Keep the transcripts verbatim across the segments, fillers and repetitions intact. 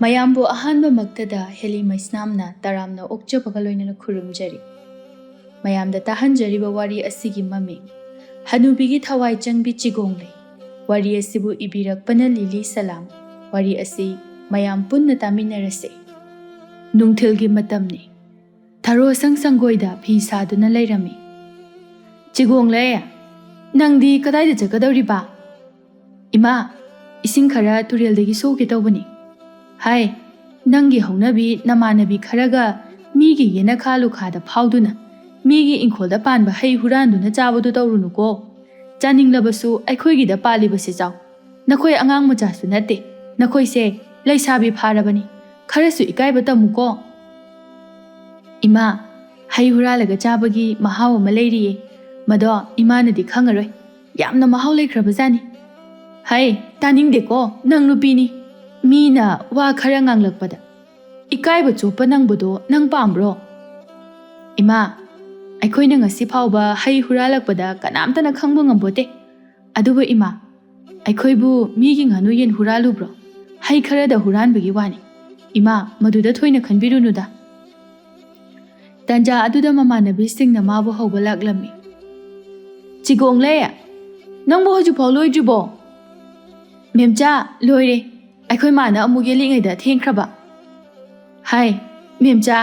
ꯃꯌꯥꯝꯕꯨ ꯑꯍꯥꯟꯕꯃꯛꯇꯗ ꯍꯦꯂꯤ ꯃꯩꯁꯅꯥꯝꯅ ꯇꯔꯥꯝꯅ ꯑꯣꯛꯆꯕꯒ ꯂꯣꯏꯅꯅ ꯈꯨꯔꯨꯝꯖꯔꯤ꯫ ꯃꯌꯥꯝꯗ ꯇꯥꯍꯟꯖꯔꯤꯕ ꯋꯥꯔꯤ ꯑꯁꯤꯒꯤ ꯃꯃꯤꯡ ꯍꯅꯨꯕꯤꯒꯤ ꯊꯋꯥꯏ ꯆꯪꯕꯤ ꯆꯤꯒꯣꯡꯂꯩ꯫ ꯋꯥꯔꯤ ꯑꯁꯤꯕꯨ ꯏꯕꯤꯔꯛꯄꯅ ꯂꯤꯂꯤ ꯁꯂꯥꯝ꯫ ꯋꯥꯔꯤ ꯑꯁꯤ ꯃꯌꯥꯝ ꯄꯨꯟꯅ ꯇꯥꯃꯤꯟꯅꯔꯁꯦ꯫ ꯅꯨꯡꯊꯤꯜꯒꯤ ꯃꯇꯝꯅꯤ꯫ ꯊꯔꯣ ꯁꯪ ꯁꯪꯒꯣꯏꯗ ꯐꯤ ꯁꯥꯗꯨꯅ ꯂꯩꯔꯝꯃꯤ꯫ "ꯆꯤꯒꯣꯡꯂꯩ, ꯅꯪꯗꯤ ꯀꯗꯥꯏꯗ ꯆꯠꯀꯗꯧꯔꯤꯕ?" "ꯏꯃꯥ, ꯏꯁꯤꯡ ꯈꯔ ꯇꯨꯔꯦꯜꯗꯒꯤ ꯁꯣꯛꯀꯦ ꯇꯧꯕꯅꯤ꯫" "ꯍꯥꯏ, ꯅꯪꯒꯤ ꯍꯧꯅꯕꯤ ꯅꯃꯥꯟꯅꯕꯤ ꯈꯔꯒ ꯃꯤꯒꯤ ꯌꯦꯅꯈꯥ ꯂꯨꯈꯥꯗ ꯐꯥꯎꯗꯨꯅ ꯃꯤꯒꯤ ꯏꯪꯈꯣꯜꯗ ꯄꯥꯟꯕ ꯍꯩ ꯍꯨꯔꯥꯟꯗꯨꯅ ꯆꯥꯕꯗꯨ ꯇꯧꯔꯨꯅꯨꯀꯣ꯫ ꯆꯥꯅꯤꯡꯂꯕꯁꯨ ꯑꯩꯈꯣꯏꯒꯤꯗ ꯄꯥꯜꯂꯤꯕꯁꯦ ꯆꯥꯎ꯫ ꯅꯈꯣꯏ ꯑꯉꯥꯡ ꯃꯆꯥꯁꯨ ꯅꯠꯇꯦ, ꯅꯈꯣꯏꯁꯦ ꯂꯩꯁꯥꯕꯤ ꯐꯥꯔꯕꯅꯤ, ꯈꯔꯁꯨ ꯏꯀꯥꯏꯕ ꯇꯝꯃꯨꯀꯣ꯫" "ꯏꯃꯥ, ꯍꯩ ꯍꯨꯔꯥꯜꯂꯒ ꯆꯥꯕꯒꯤ ꯃꯍꯥꯎ ꯑꯃ ꯂꯩꯔꯤꯌꯦ, ꯃꯗꯣ ꯏꯃꯥꯅꯗꯤ ꯈꯪꯉꯔꯣꯏ꯫ ꯌꯥꯝꯅ ꯃꯍꯥꯎ ꯂꯩꯈ꯭ꯔꯕꯖꯥꯠꯅꯤ꯫" "ꯍꯩ, ꯇꯥꯅꯤꯡꯗꯦꯀꯣ, ꯅꯪ ꯅꯨꯄꯤꯅꯤ꯫ ꯃꯤꯅ ꯋꯥ ꯈꯔ ꯉꯥꯡꯂꯛꯄꯗ ꯏꯀꯥꯏꯕ ꯆꯣꯞꯄ ꯅꯪꯕꯗꯣ ꯅꯪ ꯄꯥꯝꯕ꯭ꯔꯣ?" "ꯏꯃꯥ, ꯑꯩꯈꯣꯏꯅ ꯉꯁꯤ ꯐꯥꯎꯕ ꯍꯩ ꯍꯨꯔꯥꯜꯂꯛꯄꯗ ꯀꯅꯥꯝꯇꯅ ꯈꯪꯕ ꯉꯝꯄꯣꯠꯇꯦ꯫ ꯑꯗꯨꯕꯨ ꯏꯃꯥ, ꯑꯩꯈꯣꯏꯕꯨ ꯃꯤꯒꯤ ꯉꯥꯅꯨ ꯌꯦꯟ ꯍꯨꯔꯥꯜꯂꯨꯕ꯭ꯔꯣ? ꯍꯩ ꯈꯔꯗ ꯍꯨꯔꯥꯟꯕꯒꯤ ꯋꯥꯅꯤ꯫ ꯏꯃꯥ, ꯃꯗꯨꯗ ꯊꯣꯏꯅ ꯈꯟꯕꯤꯔꯨꯅꯨꯗ꯫" ꯇꯟꯖꯥ ꯑꯗꯨꯗ ꯃꯃꯥꯟꯅꯕꯤꯁꯤꯡꯅ ꯃꯥꯕꯨ ꯍꯧꯕ ꯂꯥꯛꯂꯝꯃꯤ꯫ "ꯆꯤꯒꯣꯡꯂꯩ, ꯅꯪꯕꯨ ꯍꯧꯖꯤꯛꯐꯥꯎ ꯂꯣꯏꯗ꯭ꯔꯤꯕꯣ?" "ꯃꯦꯝꯆꯥ, ꯂꯣꯏꯔꯦ꯫ ꯑꯩꯈꯣꯏ ꯃꯥꯅ ꯑꯃꯨꯛ ꯌꯦꯠꯂꯤꯉꯩꯗ ꯊꯦꯡꯈ꯭ꯔꯕ꯫" "ꯍꯥꯏ, ꯃꯦꯝꯆꯥ,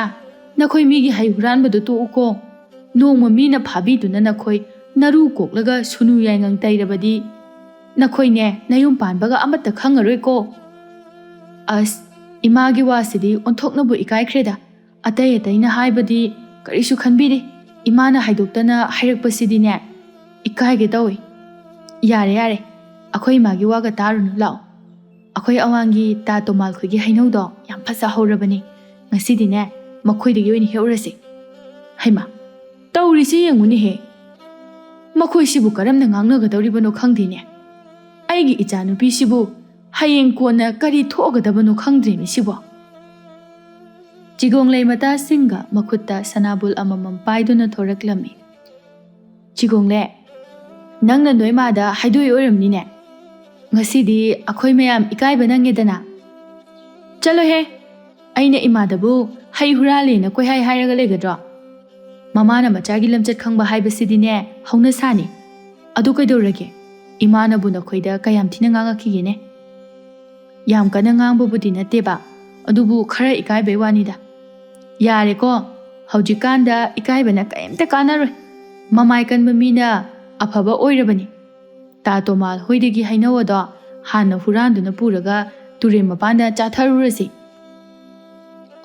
ꯅꯈꯣꯏ ꯃꯤꯒꯤ ꯍꯩ ꯍꯨꯔꯥꯟꯕꯗꯨ ꯇꯣꯛꯎꯀꯣ꯫ ꯅꯣꯡꯃ ꯃꯤꯅ ꯐꯥꯕꯤꯗꯨꯅ ꯅꯈꯣꯏ ꯅꯔꯨ ꯀꯣꯛꯂꯒ ꯁꯨꯅꯨ ꯌꯥꯏꯉꯪ ꯇꯩꯔꯕꯗꯤ ꯅꯈꯣꯏꯅꯦ ꯅꯌꯨꯝ ꯄꯥꯟꯕꯒ ꯑꯃꯠꯇ ꯈꯪꯉꯔꯣꯏꯀꯣ꯫" ꯑꯁ, ꯏꯃꯥꯒꯤ ꯋꯥꯁꯤꯗꯤ ꯑꯣꯟꯊꯣꯛꯅꯕꯨ ꯏꯀꯥꯏꯈ꯭ꯔꯦꯗ꯫ ꯑꯇꯩ ꯑꯇꯩꯅ ꯍꯥꯏꯕꯗꯤ ꯀꯔꯤꯁꯨ ꯈꯟꯕꯤꯗꯦ, ꯏꯃꯥꯅ ꯍꯥꯏꯗꯣꯛꯇꯅ ꯍꯥꯏꯔꯛꯄꯁꯤꯗꯤꯅꯦ, ꯏꯀꯥꯏꯒꯦ ꯇꯧꯏ꯫ "ꯌꯥꯔꯦ, ꯌꯥꯔꯦ, ꯑꯩꯈꯣꯏ ꯏꯃꯥꯒꯤ ꯋꯥꯒ ꯇꯥꯔꯨꯅꯨ, ꯂꯥꯛꯑꯣ꯫ ꯑꯩꯈꯣꯏ ꯑꯋꯥꯡꯒꯤ ꯇꯥ ꯇꯣꯃꯥꯜ ꯈꯣꯏꯒꯤ ꯍꯩꯅꯧꯗꯣ ꯌꯥꯝ ꯐꯖ ꯍꯧꯔꯕꯅꯤ꯫ ꯉꯁꯤꯗꯤꯅꯦ, ꯃꯈꯣꯏꯗꯒꯤ ꯑꯣꯏꯅ ꯍꯦꯛꯎꯔꯁꯤ꯫" ꯍꯩꯃꯥ, ꯇꯧꯔꯤꯁꯤ ꯌꯦꯡꯉꯨꯅꯦꯍꯦ꯫ ꯃꯈꯣꯏꯁꯤꯕꯨ ꯀꯔꯝꯅ ꯉꯥꯡꯅꯒꯗꯧꯔꯤꯕꯅꯣ ꯈꯪꯗꯦꯅꯦ꯫ ꯑꯩꯒꯤ ꯏꯆꯥꯅꯨꯄꯤꯁꯤꯕꯨ ꯍꯌꯦꯡ ꯀꯣꯟꯅ ꯀꯔꯤ ꯊꯣꯛꯑꯒꯗꯕꯅꯣ ꯈꯪꯗ꯭ꯔꯦꯅꯦ ꯁꯤꯕꯣ꯫ ꯆꯤꯒꯣꯡꯂꯩ ꯃꯇꯥꯁꯤꯡꯒ ꯃꯈꯨꯠꯇ ꯁꯅꯥꯕꯨꯜ ꯑꯃꯃꯝ ꯄꯥꯏꯗꯨꯅ ꯊꯣꯔꯛꯂꯝꯃꯤ꯫ "ꯆꯤꯒꯣꯡꯂꯩ, ꯅꯪꯅ ꯅꯣꯏ ꯃꯥꯗ ꯍꯥꯏꯗꯣꯛꯏ ꯑꯣꯏꯔꯝꯅꯤꯅꯦ꯫ ꯉꯁꯤꯗꯤ ꯑꯩꯈꯣꯏ ꯃꯌꯥꯝ ꯏꯀꯥꯏꯕ ꯅꯪꯉꯦꯗꯅ꯫" "ꯆꯠꯂꯣꯍꯦ, ꯑꯩꯅ ꯏꯃꯥꯗꯕꯨ ꯍꯩ ꯍꯨꯔꯥꯜꯂꯦꯅ ꯀꯣꯏꯍꯥꯏ ꯍꯥꯏꯔꯒ ꯂꯩꯒꯗ꯭ꯔꯣ? ꯃꯃꯥꯅ ꯃꯆꯥꯒꯤ ꯂꯝꯆꯠ ꯈꯪꯕ ꯍꯥꯏꯕꯁꯤꯗꯤꯅꯦ ꯍꯧꯅꯁꯥꯅꯤ꯫ ꯑꯗꯨ ꯀꯩꯗꯧꯔꯒꯦ? ꯏꯃꯥꯅꯕꯨ ꯅꯈꯣꯏꯗ ꯀꯌꯥꯝ ꯊꯤꯅ ꯉꯥꯡꯉꯛꯈꯤꯒꯦꯅꯦ?" "ꯌꯥꯝ ꯀꯟꯅ ꯉꯥꯡꯕꯕꯨꯗꯤ ꯅꯠꯇꯦꯕ, ꯑꯗꯨꯕꯨ ꯈꯔ ꯏꯀꯥꯏꯕꯩ ꯋꯥꯅꯤꯗ꯫ ꯌꯥꯔꯦꯀꯣ, ꯍꯧꯖꯤꯛꯀꯥꯟꯗ ꯏꯀꯥꯏꯕꯅ ꯀꯔꯤꯝꯇ ꯀꯥꯟꯅꯔꯣꯏ꯫ ꯃꯃꯥꯏ ꯀꯟꯕ ꯃꯤꯅ ꯑꯐꯕ ꯑꯣꯏꯔꯕꯅꯤ꯫ ꯇꯥ ꯇꯣꯃꯥꯜ ꯍꯣꯏꯗꯒꯤ ꯍꯩꯅꯧ ꯑꯗꯣ ꯍꯥꯟꯅ ꯍꯨꯔꯥꯟꯗꯨꯅ ꯄꯨꯔꯒ ꯇꯨꯔꯦꯜ ꯃꯄꯥꯟꯗ ꯆꯥꯊꯔꯨꯔꯁꯤ꯫"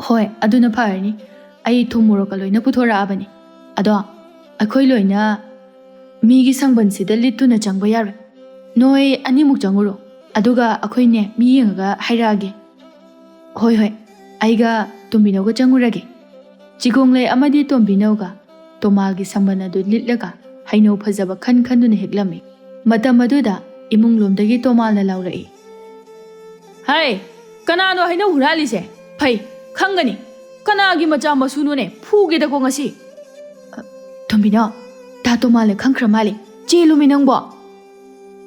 "ꯍꯣꯏ, ꯑꯗꯨꯅ ꯐꯔꯅꯤ꯫ ꯑꯩ ꯊꯨꯝ ꯃꯣꯔꯣꯛꯀ ꯂꯣꯏꯅ ꯄꯨꯊꯣꯔꯛꯑꯕꯅꯤ꯫ ꯑꯗꯣ ꯑꯩꯈꯣꯏ ꯂꯣꯏꯅ ꯃꯤꯒꯤ ꯁꯪꯕꯟꯁꯤꯗ ꯂꯤꯠꯇꯨꯅ ꯆꯪꯕ ꯌꯥꯔꯣꯏ꯫ ꯅꯣꯏ ꯑꯅꯤꯃꯨꯛ ꯆꯪꯉꯨꯔꯣ, ꯑꯗꯨꯒ ꯑꯩꯈꯣꯏꯅꯦ ꯃꯤ ꯌꯦꯡꯉꯒ ꯍꯥꯏꯔꯛꯑꯒꯦ꯫" "ꯍꯣꯏ, ꯍꯣꯏ, ꯑꯩꯒ ꯇꯣꯝꯕꯤꯅꯧꯒ ꯆꯪꯉꯨꯔꯒꯦ꯫" ꯆꯤꯒꯣꯡꯂꯩ ꯑꯃꯗꯤ ꯇꯣꯝꯕꯤꯅꯧꯒ ꯇꯣꯃꯥꯜꯒꯤ ꯁꯝꯕꯟ ꯑꯗꯨ ꯂꯤꯠꯂꯒ ꯍꯩꯅꯧ ꯐꯖꯕ ꯈꯟ ꯈꯟꯗꯨꯅ ꯍꯦꯛꯂꯝꯃꯤ꯫ ꯃꯇꯝ ꯑꯗꯨꯗ ꯏꯃꯨꯡꯂꯣꯝꯗꯒꯤ ꯇꯣꯃꯥꯜꯅ ꯂꯥꯎꯔꯛꯏ, "ꯍꯥꯏ, ꯀꯅꯥꯅꯣ ꯍꯩꯅꯧ ꯍꯨꯔꯥꯜꯂꯤꯁꯦ? ꯐꯩ, ꯈꯪꯒꯅꯤ꯫ ꯀꯅꯥꯒꯤ ꯃꯆꯥ ꯃꯁꯨꯅꯣꯅꯦ? ꯐꯨꯒꯦꯗꯀꯣ ꯉꯁꯤ!" "ꯑ, ꯇꯣꯝꯕꯤꯅꯧ, ꯇꯥ ꯇꯣꯃꯥꯜꯅ ꯈꯪꯈ꯭ꯔ ꯃꯥꯜꯂꯦ꯫ ꯆꯦꯜꯂꯨꯃꯤ ꯅꯪꯕꯣ!"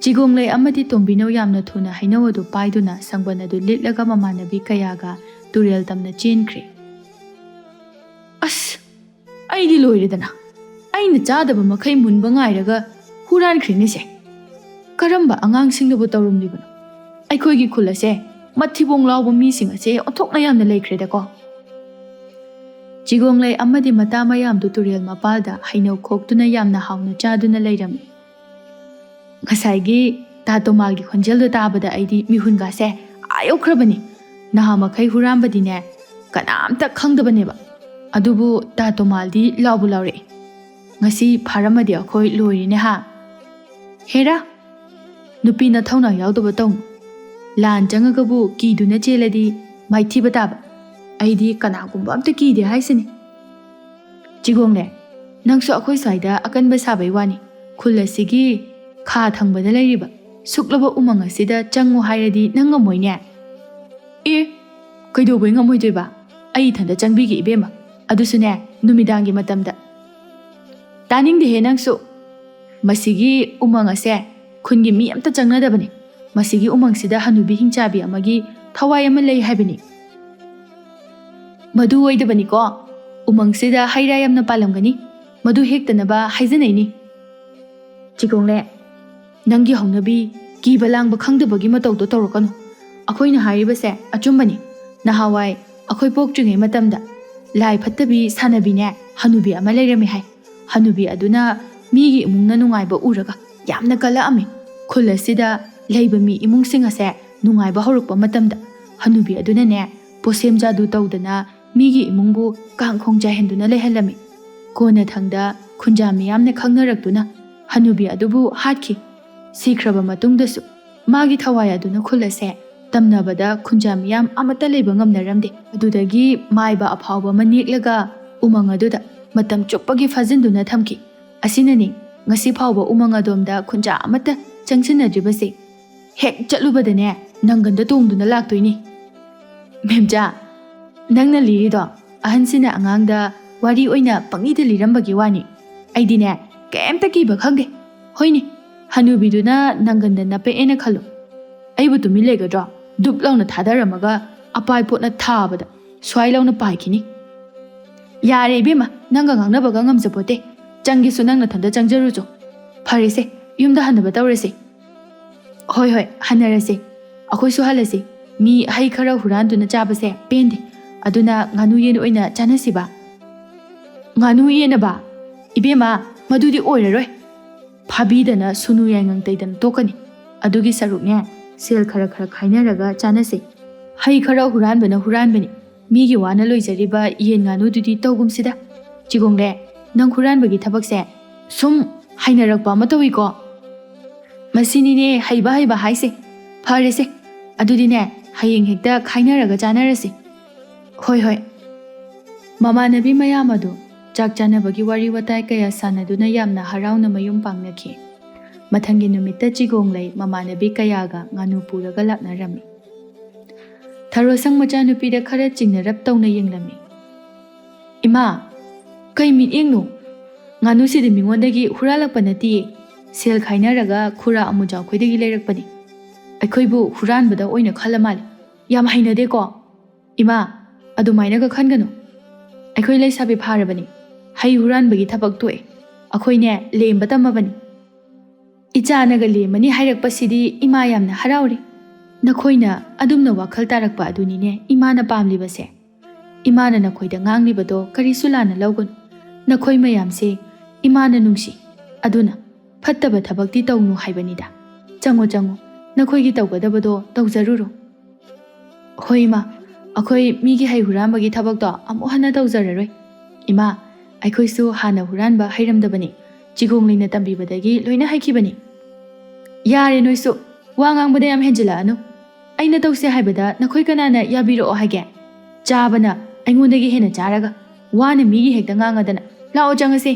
ꯆꯤꯒꯣꯡꯂꯩ ꯑꯃꯗꯤ ꯇꯣꯝꯕꯤꯅꯧ ꯌꯥꯝꯅ ꯊꯨꯅ ꯍꯩꯅꯧ ꯑꯗꯨ ꯄꯥꯏꯗꯨꯅ ꯁꯪꯕꯟ ꯑꯗꯨ ꯂꯤꯠꯂꯒ ꯃꯃꯥꯟꯅꯕꯤ ꯀꯌꯥꯒ ꯇꯨꯔꯦꯜ ꯇꯝꯅ ꯆꯦꯟꯈ꯭ꯔꯦ꯫ "ꯑꯁ, ꯑꯩꯗꯤ ꯂꯣꯏꯔꯦꯗꯅ꯫ ꯑꯩꯅ ꯆꯥꯗꯕ ꯃꯈꯩ ꯃꯨꯟꯕ ꯉꯥꯏꯔꯒ ꯍꯨꯔꯥꯟꯈ꯭ꯔꯦꯅꯦꯁꯦ꯫ ꯀꯔꯝꯕ ꯑꯉꯥꯡꯁꯤꯡꯅꯕꯨ ꯇꯧꯔꯝꯂꯤꯕꯅꯣ? ꯑꯩꯈꯣꯏꯒꯤ ꯈꯨꯜ ꯑꯁꯦ ꯃꯊꯤꯕꯣꯡ ꯂꯥꯎꯕ ꯃꯤꯁꯤꯡ ꯑꯁꯦ ꯑꯣꯟꯊꯣꯛꯅ ꯌꯥꯝꯅ ꯂꯩꯈ꯭ꯔꯦꯗꯀꯣ!" ꯆꯤꯒꯣꯡꯂꯩ ꯑꯃꯗꯤ ꯃꯇꯥ ꯃꯌꯥꯝꯗꯨ ꯇꯨꯔꯦꯜ ꯃꯄꯥꯜꯗ ꯍꯩꯅꯧ ꯈꯣꯛꯇꯨꯅ ꯌꯥꯝꯅ ꯍꯥꯎꯅ ꯆꯥꯗꯨꯅ ꯂꯩꯔꯝꯃꯤ꯫ ꯉꯁꯥꯏꯒꯤ ꯇꯥ ꯇꯣꯃꯥꯜꯒꯤ ꯈꯣꯟꯖꯦꯜꯗꯣ ꯇꯥꯕꯗ ꯑꯩꯗꯤ ꯃꯤꯍꯨꯟꯒꯥꯁꯦ ꯑꯥ ꯌꯧꯈ꯭ꯔꯕꯅꯤ꯫ ꯅꯍꯥ ꯃꯈꯩ ꯍꯨꯔꯥꯟꯕꯗꯤꯅꯦ ꯀꯅꯥꯝꯇ ꯈꯪꯗꯕꯅꯦꯕ, ꯑꯗꯨꯕꯨ ꯇꯥ ꯇꯣꯃꯥꯜꯗꯤ ꯂꯥꯎꯕꯨ ꯂꯥꯎꯔꯛꯏ꯫ "ꯉꯁꯤ ꯐꯥꯔꯝꯃꯗꯤ ꯑꯩꯈꯣꯏ ꯂꯣꯏꯔꯦꯅꯦ ꯍꯥ!" "ꯍꯦꯔꯥ, ꯅꯨꯄꯤ ꯅꯊꯧꯅꯥ ꯌꯥꯎꯗꯕ ꯇꯧꯅꯨ꯫ ꯂꯥꯟ ꯆꯪꯉꯒꯕꯨ ꯀꯤꯗꯨꯅ ꯆꯦꯜꯂꯗꯤ ꯃꯥꯏꯊꯤꯕ ꯇꯥꯕ꯫ ꯑꯩꯗꯤ ꯀꯅꯥꯒꯨꯝꯕ ꯑꯝꯇ ꯀꯤꯗꯦ ꯍꯥꯏꯁꯤꯅꯤ꯫ ꯆꯤꯒꯣꯡꯂꯦ, ꯅꯪꯁꯨ ꯑꯩꯈꯣꯏ ꯁ꯭ꯋꯥꯏꯗ ꯑꯀꯟꯕ ꯁꯥꯕꯩ ꯋꯥꯅꯤ꯫ ꯈꯨꯜ ꯑꯁꯤꯒꯤ ꯈꯥ ꯊꯪꯕꯗ ꯂꯩꯔꯤꯕ ꯁꯨꯛꯂꯕ ꯎꯃꯪ ꯑꯁꯤꯗ ꯆꯪꯉꯨ ꯍꯥꯏꯔꯗꯤ ꯅꯪ ꯉꯝꯃꯣꯏꯅꯦ?" "ꯑꯦ, ꯀꯩꯗꯧꯕꯩ ꯉꯝꯃꯣꯏꯗꯣꯏꯕ? ꯑꯩ ꯏꯊꯟꯇ ꯆꯪꯕꯤꯒꯦ ꯏꯕꯦꯝꯃ, ꯑꯗꯨꯁꯨꯅꯦ ꯅꯨꯃꯤꯗꯥꯡꯒꯤ ꯃꯇꯝꯗ꯫" "ꯇꯥꯅꯤꯡꯗꯦꯍꯦ ꯅꯪꯁꯨ꯫ ꯃꯁꯤꯒꯤ ꯎꯃꯪ ꯑꯁꯦ ꯈꯨꯟꯒꯤ ꯃꯤ ꯑꯝꯇ ꯆꯪꯅꯗꯕꯅꯤ꯫ ꯃꯁꯤꯒꯤ ꯎꯃꯪꯁꯤꯗ ꯍꯅꯨꯕꯤ ꯍꯤꯡꯆꯥꯕꯤ ꯑꯃꯒꯤ ꯊꯋꯥꯏ ꯑꯃ ꯂꯩ ꯍꯥꯏꯕꯅꯤ꯫ ꯃꯗꯨ ꯑꯣꯏꯗꯕꯅꯤꯀꯣ꯫ ꯎꯃꯪꯁꯤꯗ ꯍꯩ ꯔꯥ ꯌꯥꯝꯅ ꯄꯥꯜꯂꯝꯒꯅꯤ꯫ ꯃꯗꯨ ꯍꯦꯛꯇꯅꯕ ꯍꯥꯏꯖꯅꯩꯅꯤ꯫ ꯆꯤꯒꯣꯡꯂꯦ, ꯅꯪꯒꯤ ꯍꯧꯅꯕꯤ ꯀꯤꯕ ꯂꯥꯡꯕ ꯈꯪꯗꯕꯒꯤ ꯃꯇꯧꯗꯣ ꯇꯧꯔꯛꯀꯅꯨ꯫ ꯑꯩꯈꯣꯏꯅ ꯍꯥꯏꯔꯤꯕꯁꯦ ꯑꯆꯨꯝꯕꯅꯤ꯫ ꯅꯍꯥꯟꯋꯥꯏ ꯑꯩꯈꯣꯏ ꯄꯣꯛꯇ꯭ꯔꯤꯉꯩ ꯃꯇꯝꯗ ꯂꯥꯏ ꯐꯠꯇꯕꯤ ꯁꯥꯟꯅꯕꯤꯅꯦ ꯍꯅꯨꯕꯤ ꯑꯃ ꯂꯩꯔꯝꯃꯤ ꯍꯥꯏ꯫ ꯍꯅꯨꯕꯤ ꯑꯗꯨꯅ ꯃꯤꯒꯤ ꯏꯃꯨꯡꯅ ꯅꯨꯡꯉꯥꯏꯕ ꯎꯔꯒ ꯌꯥꯝꯅ ꯀꯜꯂꯛꯑꯝꯃꯤ꯫ ꯈꯨꯜ ꯑꯁꯤꯗ ꯂꯩꯕ ꯃꯤ ꯏꯃꯨꯡꯁꯤꯡ ꯑꯁꯦ ꯅꯨꯡꯉꯥꯏꯕ ꯍꯧꯔꯛꯄ ꯃꯇꯝꯗ ꯍꯅꯨꯕꯤ ꯑꯗꯨꯅꯅꯦ ꯄꯣꯁꯦꯝ ꯖꯥꯗꯨ ꯇꯧꯗꯅ ꯃꯤꯒꯤ ꯏꯃꯨꯡꯕꯨ ꯀꯥꯡꯈꯣꯡ ꯆꯥꯏꯍꯟꯗꯨꯅ ꯂꯩꯍꯜꯂꯝꯃꯤ꯫ ꯀꯣꯟꯅꯊꯪꯗ ꯈꯨꯟꯖꯥ ꯃꯤꯌꯥꯝꯅ ꯈꯪꯅꯔꯛꯇꯨꯅ ꯍꯅꯨꯕꯤ ꯑꯗꯨꯕꯨ ꯍꯥꯠꯈꯤ꯫ ꯁꯤꯈ꯭ꯔꯕ ꯃꯇꯨꯡꯗꯁꯨ ꯃꯥꯒꯤ ꯊꯋꯥꯏ ꯑꯗꯨꯅ ꯈꯨꯜ ꯑꯁꯦ ꯇꯝꯅꯕꯗ ꯈꯨꯟꯖꯥ ꯃꯤꯌꯥꯝ ꯑꯃꯠꯇ ꯂꯩꯕ ꯉꯝꯅꯔꯝꯗꯦ꯫ ꯑꯗꯨꯗꯒꯤ ꯃꯥꯏꯕ ꯑꯐꯥꯎꯕ ꯑꯃ ꯅꯦꯛꯂꯒ ꯎꯃꯪ ꯑꯗꯨꯗ ꯃꯇꯝ ꯆꯨꯞꯄꯒꯤ ꯐꯥꯖꯤꯟꯗꯨꯅ ꯊꯝꯈꯤ꯫ ꯑꯁꯤꯅꯅꯤ ꯉꯁꯤ ꯐꯥꯎꯕ ꯎꯃꯪ ꯑꯗꯣꯝꯗ ꯈꯨꯟꯖꯥ ꯑꯃꯠꯇ ꯆꯪꯁꯤꯟꯅꯗ꯭ꯔꯤꯕꯁꯦ꯫ ꯍꯦꯛ ꯆꯠꯂꯨꯕꯗꯅꯦ ꯅꯪꯒꯟꯗ ꯇꯣꯡꯗꯨꯅ ꯂꯥꯛꯇꯣꯏꯅꯤ꯫ ꯃꯦꯝꯆꯥ, ꯅꯪꯅ ꯂꯤꯔꯤꯗꯣ ꯑꯍꯟꯁꯤꯅ ꯑꯉꯥꯡꯗ ꯋꯥꯔꯤ ꯑꯣꯏꯅ ꯄꯪꯂꯤꯗ ꯂꯤꯔꯝꯕꯒꯤ ꯋꯥꯅꯤ꯫ ꯑꯩꯗꯤꯅꯦ ꯀꯩꯝꯇ ꯀꯤꯕ ꯈꯪꯗꯦ꯫ ꯍꯣꯏꯅꯦ, ꯍꯅꯨꯕꯤꯗꯨꯅ ꯅꯪꯒꯟꯗ ꯅꯞꯄꯛꯑꯦꯅ ꯈꯜꯂꯣ꯫ ꯑꯩꯕꯨ ꯇꯨꯃꯤꯟ ꯂꯩꯒꯗ꯭ꯔꯣ? ꯗꯨꯞ ꯂꯥꯎꯅ ꯊꯥꯗꯔꯝꯃꯒ ꯑꯄꯥꯏ ꯄꯣꯠꯅ ꯊꯥꯕꯗ ꯁ꯭ꯋꯥꯏ ꯂꯥꯎꯅ ꯄꯥꯏꯈꯤꯅꯤ꯫ ꯌꯥꯔꯦ ꯏꯕꯦꯝꯃ, ꯅꯪꯒ ꯉꯥꯡꯅꯕꯒ ꯉꯝꯖꯄꯣꯠꯇꯦ꯫ ꯆꯪꯒꯦꯁꯨ ꯅꯪ ꯅꯊꯟꯇ ꯆꯪꯖꯔꯨꯆꯣ꯫ ꯐꯔꯦꯁꯦ, ꯌꯨꯝꯗ ꯍꯟꯅꯕ ꯇꯧꯔꯁꯦ꯫ ꯍꯣꯏ ꯍꯣꯏ, ꯍꯟꯅꯔꯁꯦ꯫ ꯑꯩꯈꯣꯏꯁꯨ ꯍꯜꯂꯁꯤ꯫ ꯃꯤ ꯍꯩ ꯈꯔ ꯍꯨꯔꯥꯟꯗꯨꯅ ꯆꯥꯕꯁꯦ ꯄꯦꯟꯗꯦ꯫ ꯑꯗꯨꯅ ꯉꯥꯅꯨ ꯌꯦꯟ ꯑꯣꯏꯅ ꯆꯥꯅꯁꯤꯕ꯫ ꯉꯥꯅꯨ ꯌꯦꯟꯅꯕ? ꯏꯕꯦꯝꯃ, ꯃꯗꯨꯗꯤ ꯑꯣꯏꯔꯔꯣꯏ꯫ ꯐꯥꯕꯤꯗꯅ ꯁꯨꯅꯨ ꯌꯥꯏꯉꯪ ꯇꯩꯗꯅ ꯇꯣꯛꯀꯅꯤ꯫ ꯑꯗꯨꯒꯤ ꯁꯔꯨꯛꯅꯦ, ꯁꯦꯜ ꯈꯔ ꯈꯔ ꯈꯥꯏꯅꯔꯒ ꯆꯥꯅꯁꯦ꯫ ꯍꯩ ꯈꯔ ꯍꯨꯔꯥꯟꯕꯅ ꯍꯨꯔꯥꯟꯕꯅꯤ꯫ ꯃꯤꯒꯤ ꯋꯥꯅ ꯂꯣꯏꯖꯔꯤꯕ ꯌꯦꯟ ꯉꯥꯅꯨꯗꯨꯗꯤ ꯇꯧꯒꯨꯝꯁꯤꯗ꯫ ꯆꯤꯒꯣꯡꯂꯦ, ꯅꯪ ꯍꯨꯔꯥꯟꯕꯒꯤ ꯊꯕꯛꯁꯦ ꯁꯨꯝ ꯍꯩꯅꯔꯛꯄ ꯑꯃ ꯇꯧꯏꯀꯣ꯫ ꯃꯁꯤꯅꯤꯅꯦ ꯍꯩꯕ ꯍꯩꯕ ꯍꯥꯏꯁꯦ꯫ ꯐꯔꯦꯁꯦ, ꯑꯗꯨꯗꯤꯅꯦ, ꯍꯌꯦꯡ ꯍꯦꯛꯇ ꯈꯥꯏꯅꯔꯒ ꯆꯥꯅꯔꯁꯤ꯫ ꯍꯣꯏ ꯍꯣꯏ꯫ ꯃꯃꯥꯟꯅꯕꯤ ꯃꯌꯥꯝ ꯑꯗꯨ ꯆꯥꯛ ꯆꯥꯅꯕꯒꯤ ꯋꯥꯔꯤ ꯋꯥꯇꯥꯏ ꯀꯌꯥ ꯁꯥꯟꯅꯗꯨꯅ ꯌꯥꯝꯅ ꯍꯔꯥꯎꯅ ꯃꯌꯨꯝ ꯄꯥꯡꯅꯈꯤ꯫ ꯃꯊꯪꯒꯤ ꯅꯨꯃꯤꯠꯇ ꯆꯤꯒꯣꯡꯂꯩ ꯃꯃꯥꯟꯅꯕꯤ ꯀꯌꯥꯒ ꯉꯥꯅꯨ ꯄꯨꯔꯒ ꯂꯥꯛꯅꯔꯝꯃꯤ꯫ ꯊꯔꯣꯁꯪ ꯃꯆꯥꯅꯨꯄꯤꯗ ꯈꯔ ꯆꯤꯡꯅꯔꯞ ꯇꯧꯅ ꯌꯦꯡꯂꯝꯃꯤ꯫ "ꯏꯃꯥ, ꯀꯩ ꯃꯤꯠꯌꯦꯡꯅꯣ? ꯉꯥꯅꯨꯁꯤꯗꯤ ꯃꯤꯉꯣꯟꯗꯒꯤ ꯍꯨꯔꯥꯜꯂꯛꯄ ꯅꯠꯇꯤꯌꯦ꯫ ꯁꯦꯜ ꯈꯥꯏꯅꯔꯒ ꯈꯨꯔꯥ ꯑꯃꯨꯖꯥꯎꯈꯣꯏꯗꯒꯤ ꯂꯩꯔꯛꯄꯅꯤ꯫ ꯑꯩꯈꯣꯏꯕꯨ ꯍꯨꯔꯥꯟꯕꯗ ꯑꯣꯏꯅ ꯈꯜꯂ ꯃꯥꯜꯂꯦ꯫ ꯌꯥꯝ ꯍꯩꯅꯗꯦꯀꯣ꯫ ꯏꯃꯥ, ꯑꯗꯨꯃꯥꯏꯅꯒ ꯈꯟꯒꯅꯨ꯫ ꯑꯩꯈꯣꯏ ꯂꯩꯁꯥꯕꯤ ꯐꯥꯔꯕꯅꯤ꯫ ꯍꯩ ꯍꯨꯔꯥꯟꯕꯒꯤ ꯊꯕꯛ ꯇꯣꯛꯑꯦ꯫ ꯑꯩꯈꯣꯏꯅꯦ ꯂꯦꯝꯕ ꯇꯝꯃꯕꯅꯤ꯫ ꯏꯆꯥꯅꯒ ꯂꯦꯝꯃꯅꯤ ꯍꯥꯏꯔꯛꯄꯁꯤꯗꯤ ꯏꯃꯥ ꯌꯥꯝꯅ ꯍꯔꯥꯎꯔꯦ꯫ ꯅꯈꯣꯏꯅ ꯑꯗꯨꯝꯅ ꯋꯥꯈꯜ ꯇꯥꯔꯛꯄ ꯑꯗꯨꯅꯤꯅꯦ ꯏꯃꯥꯅ ꯄꯥꯝꯂꯤꯕꯁꯦ꯫ ꯏꯃꯥꯅ ꯅꯈꯣꯏꯗ ꯉꯥꯡꯂꯤꯕꯗꯣ ꯀꯔꯤꯁꯨ ꯂꯥꯟꯅ ꯂꯧꯒꯅꯨ꯫ ꯅꯈꯣꯏ ꯃꯌꯥꯝꯁꯦ ꯏꯃꯥꯅ ꯅꯨꯡꯁꯤ꯫ ꯑꯗꯨꯅ ꯐꯠꯇꯕ ꯊꯕꯛꯇꯤ ꯇꯧꯅꯨ ꯍꯥꯏꯕꯅꯤꯗ꯫ ꯆꯪꯉꯣ, ꯆꯪꯉꯣ, ꯅꯈꯣꯏꯒꯤ ꯇꯧꯒꯗꯕꯗꯣ ꯇꯧꯖꯔꯨꯔꯣ꯫ ꯍꯣꯏ ꯏꯃꯥ, ꯑꯩꯈꯣꯏ ꯃꯤꯒꯤ ꯍꯩ ꯍꯨꯔꯥꯟꯕꯒꯤ ꯊꯕꯛꯇꯣ ꯑꯃꯨꯛ ꯍꯟꯅ ꯇꯧꯖꯔꯔꯣꯏ꯫ ꯏꯃꯥ, ꯑꯩꯈꯣꯏꯁꯨ ꯍꯥꯟꯅ ꯍꯨꯔꯥꯟꯕ ꯍꯩꯔꯝꯗꯕꯅꯤ, ꯆꯤꯒꯣꯡꯂꯩꯅ ꯇꯝꯕꯤꯕꯗꯒꯤ ꯂꯣꯏꯅ ꯍꯩꯈꯤꯕꯅꯤ꯫ ꯌꯥꯔꯦ ꯅꯣꯏꯁꯨ, ꯋꯥ ꯉꯥꯡꯕꯗ ꯌꯥꯝ ꯍꯦꯟꯖꯤꯜꯂꯛꯑꯅꯨ꯫ ꯑꯩꯅ ꯇꯧꯁꯦ ꯍꯥꯏꯕꯗ ꯅꯈꯣꯏ ꯀꯅꯥꯅ ꯌꯥꯕꯤꯔꯛꯑꯣ ꯍꯥꯏꯒꯦ? ꯆꯥꯕꯅ ꯑꯩꯉꯣꯟꯗꯒꯤ ꯍꯦꯟꯅ ꯆꯥꯔꯒ ꯋꯥꯅ ꯃꯤꯒꯤ ꯍꯦꯛꯇ ꯉꯥꯡꯉꯗꯅ꯫ ꯂꯥꯛꯑꯣ ꯆꯪꯉꯁꯤ꯫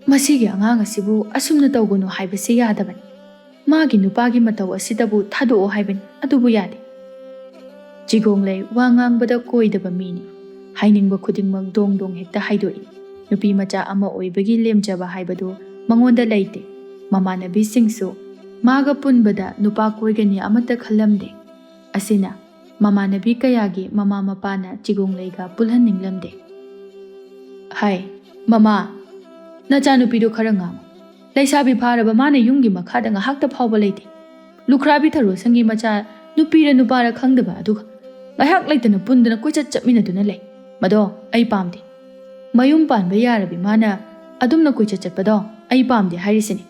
ꯃꯁꯤꯒꯤ ꯑꯉꯥꯡ ꯑꯁꯤꯕꯨ ꯑꯁꯨꯝꯅ ꯇꯧꯒꯅꯨ ꯍꯥꯏꯕꯁꯤ ꯌꯥꯗꯕꯅꯤ꯫ ꯃꯥꯒꯤ ꯅꯨꯄꯥꯒꯤ ꯃꯇꯧ ꯑꯁꯤꯗꯕꯨ ꯊꯥꯗꯣꯛꯑꯣ ꯍꯥꯏꯕꯅꯤ, ꯑꯗꯨꯕꯨ ꯌꯥꯗꯦ꯫ ꯆꯤꯒꯣꯡꯂꯩ ꯋꯥ ꯉꯥꯡꯕꯗ ꯀꯣꯏꯗꯕ ꯃꯤꯅꯤ꯫ ꯍꯥꯏꯅꯤꯡꯕ ꯈꯨꯗꯤꯡꯃꯛ ꯗꯣꯡ ꯗꯣꯡ ꯍꯦꯛꯇ ꯍꯥꯏꯗꯣꯛꯏ꯫ ꯅꯨꯄꯤ ꯃꯆꯥ ꯑꯃ ꯑꯣꯏꯕꯒꯤ ꯂꯦꯝꯖꯕ ꯍꯥꯏꯕꯗꯨ ꯃꯉꯣꯟꯗ ꯂꯩꯇꯦ꯫ ꯃꯃꯥꯟꯅꯕꯤꯁꯤꯡꯁꯨ ꯃꯥꯒ ꯄꯨꯟꯕꯗ ꯅꯨꯄꯥ ꯀꯣꯏꯒꯅꯤ ꯑꯃꯠꯇ ꯈꯜꯂꯝꯗꯦ꯫ ꯑꯁꯤꯅ ꯃꯃꯥꯟꯅꯕꯤ ꯀꯌꯥꯒꯤ ꯃꯃꯥ ꯃꯄꯥꯅ ꯆꯤꯒꯣꯡꯂꯩꯒ ꯄꯨꯜꯍꯟꯅꯤꯡꯂꯝꯗꯦ꯫ ꯍꯥꯏ, ꯃꯃꯥ, ꯅꯆꯥꯅꯨꯄꯤꯗꯣ ꯈꯔ ꯉꯥꯡꯉꯨ꯫ ꯂꯩꯁꯥꯕꯤ ꯐꯥꯔꯕ ꯃꯥꯅ ꯌꯨꯝꯒꯤ ꯃꯈꯥꯗ ꯉꯥꯏꯍꯥꯛꯇ ꯐꯥꯎꯕ ꯂꯩꯇꯦ꯫ ꯂꯨꯈ꯭ꯔꯥꯕꯤ ꯊꯔꯣꯁꯪꯒꯤ ꯃꯆꯥ ꯅꯨꯄꯤꯔ ꯅꯨꯄꯥꯔ ꯈꯪꯗꯕ ꯑꯗꯨꯒ ꯉꯥꯏꯍꯥꯛ ꯂꯩꯇꯅ ꯄꯨꯟꯗꯨꯅ ꯀꯣꯏꯆꯠ ꯆꯠꯃꯤꯟꯅꯗꯨꯅ ꯂꯩ꯫ ꯃꯗꯣ ꯑꯩ ꯄꯥꯝꯗꯦ꯫ ꯃꯌꯨꯝ ꯄꯥꯟꯕ ꯌꯥꯔꯕꯤ ꯃꯥꯅ ꯑꯗꯨꯝꯅ ꯀꯣꯏꯆꯠ ꯆꯠꯄꯗꯣ ꯑꯩ ꯄꯥꯝꯗꯦ ꯍꯥꯏꯔꯤꯁꯤꯅꯤ꯫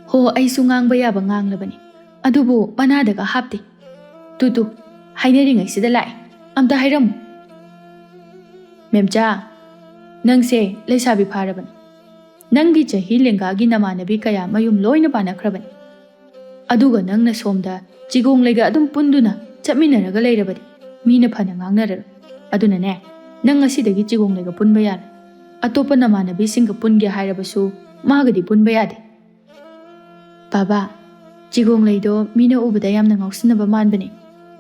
ꯍꯣ, ꯑꯩꯁꯨ ꯉꯥꯡꯕ ꯌꯥꯕ ꯉꯥꯡꯂꯕꯅꯤ, ꯑꯗꯨꯕꯨ ꯃꯅꯥꯗꯒ ꯍꯥꯞꯇꯦ꯫ ꯇꯨ ꯇꯨ, ꯍꯥꯏꯅꯔꯤꯉꯩꯁꯤꯗ ꯂꯥꯛꯑꯦ, ꯑꯝꯇ ꯍꯥꯏꯔꯝꯃꯨ꯫ ꯃꯦꯝꯆꯥ, ꯅꯪꯁꯦ ꯂꯩꯁꯥꯕꯤ ꯐꯥꯔꯕꯅꯤ꯫ ꯅꯪꯒꯤ ꯆꯍꯤ ꯂꯦꯡꯒꯥꯒꯤ ꯅꯃꯥꯟꯅꯕꯤ ꯀꯌꯥ ꯃꯌꯨꯝ ꯂꯣꯏꯅ ꯄꯥꯟꯅꯈ꯭ꯔꯕꯅꯤ꯫ ꯑꯗꯨꯒ ꯅꯪꯅ ꯁꯣꯝꯗ ꯆꯤꯒꯣꯡꯂꯩꯒ ꯑꯗꯨꯝ ꯄꯨꯟꯗꯨꯅ ꯆꯠꯃꯤꯟꯅꯔꯒ ꯂꯩꯔꯕꯗꯤ ꯃꯤꯅ ꯐꯅ ꯉꯥꯡꯅꯔꯔꯣꯏ꯫ ꯑꯗꯨꯅꯅꯦ, ꯅꯪ ꯉꯁꯤꯗꯒꯤ ꯆꯤꯒꯣꯡꯂꯩꯒ ꯄꯨꯟꯕ ꯌꯥꯔꯣꯏ꯫ ꯑꯇꯣꯞꯄ ꯅꯃꯥꯟꯅꯕꯤꯁꯤꯡꯒ ꯄꯨꯟꯒꯦ ꯍꯥꯏꯔꯕꯁꯨ ꯃꯥꯒꯗꯤ ꯄꯨꯟꯕ ꯌꯥꯗꯦ꯫ ꯕꯥꯕꯥ, ꯆꯤꯒꯣꯡꯂꯩꯗꯣ ꯃꯤꯅ ꯎꯕꯗ ꯌꯥꯝꯅ ꯉꯥꯎꯁꯤꯟꯅꯕ ꯃꯥꯟꯕꯅꯦ,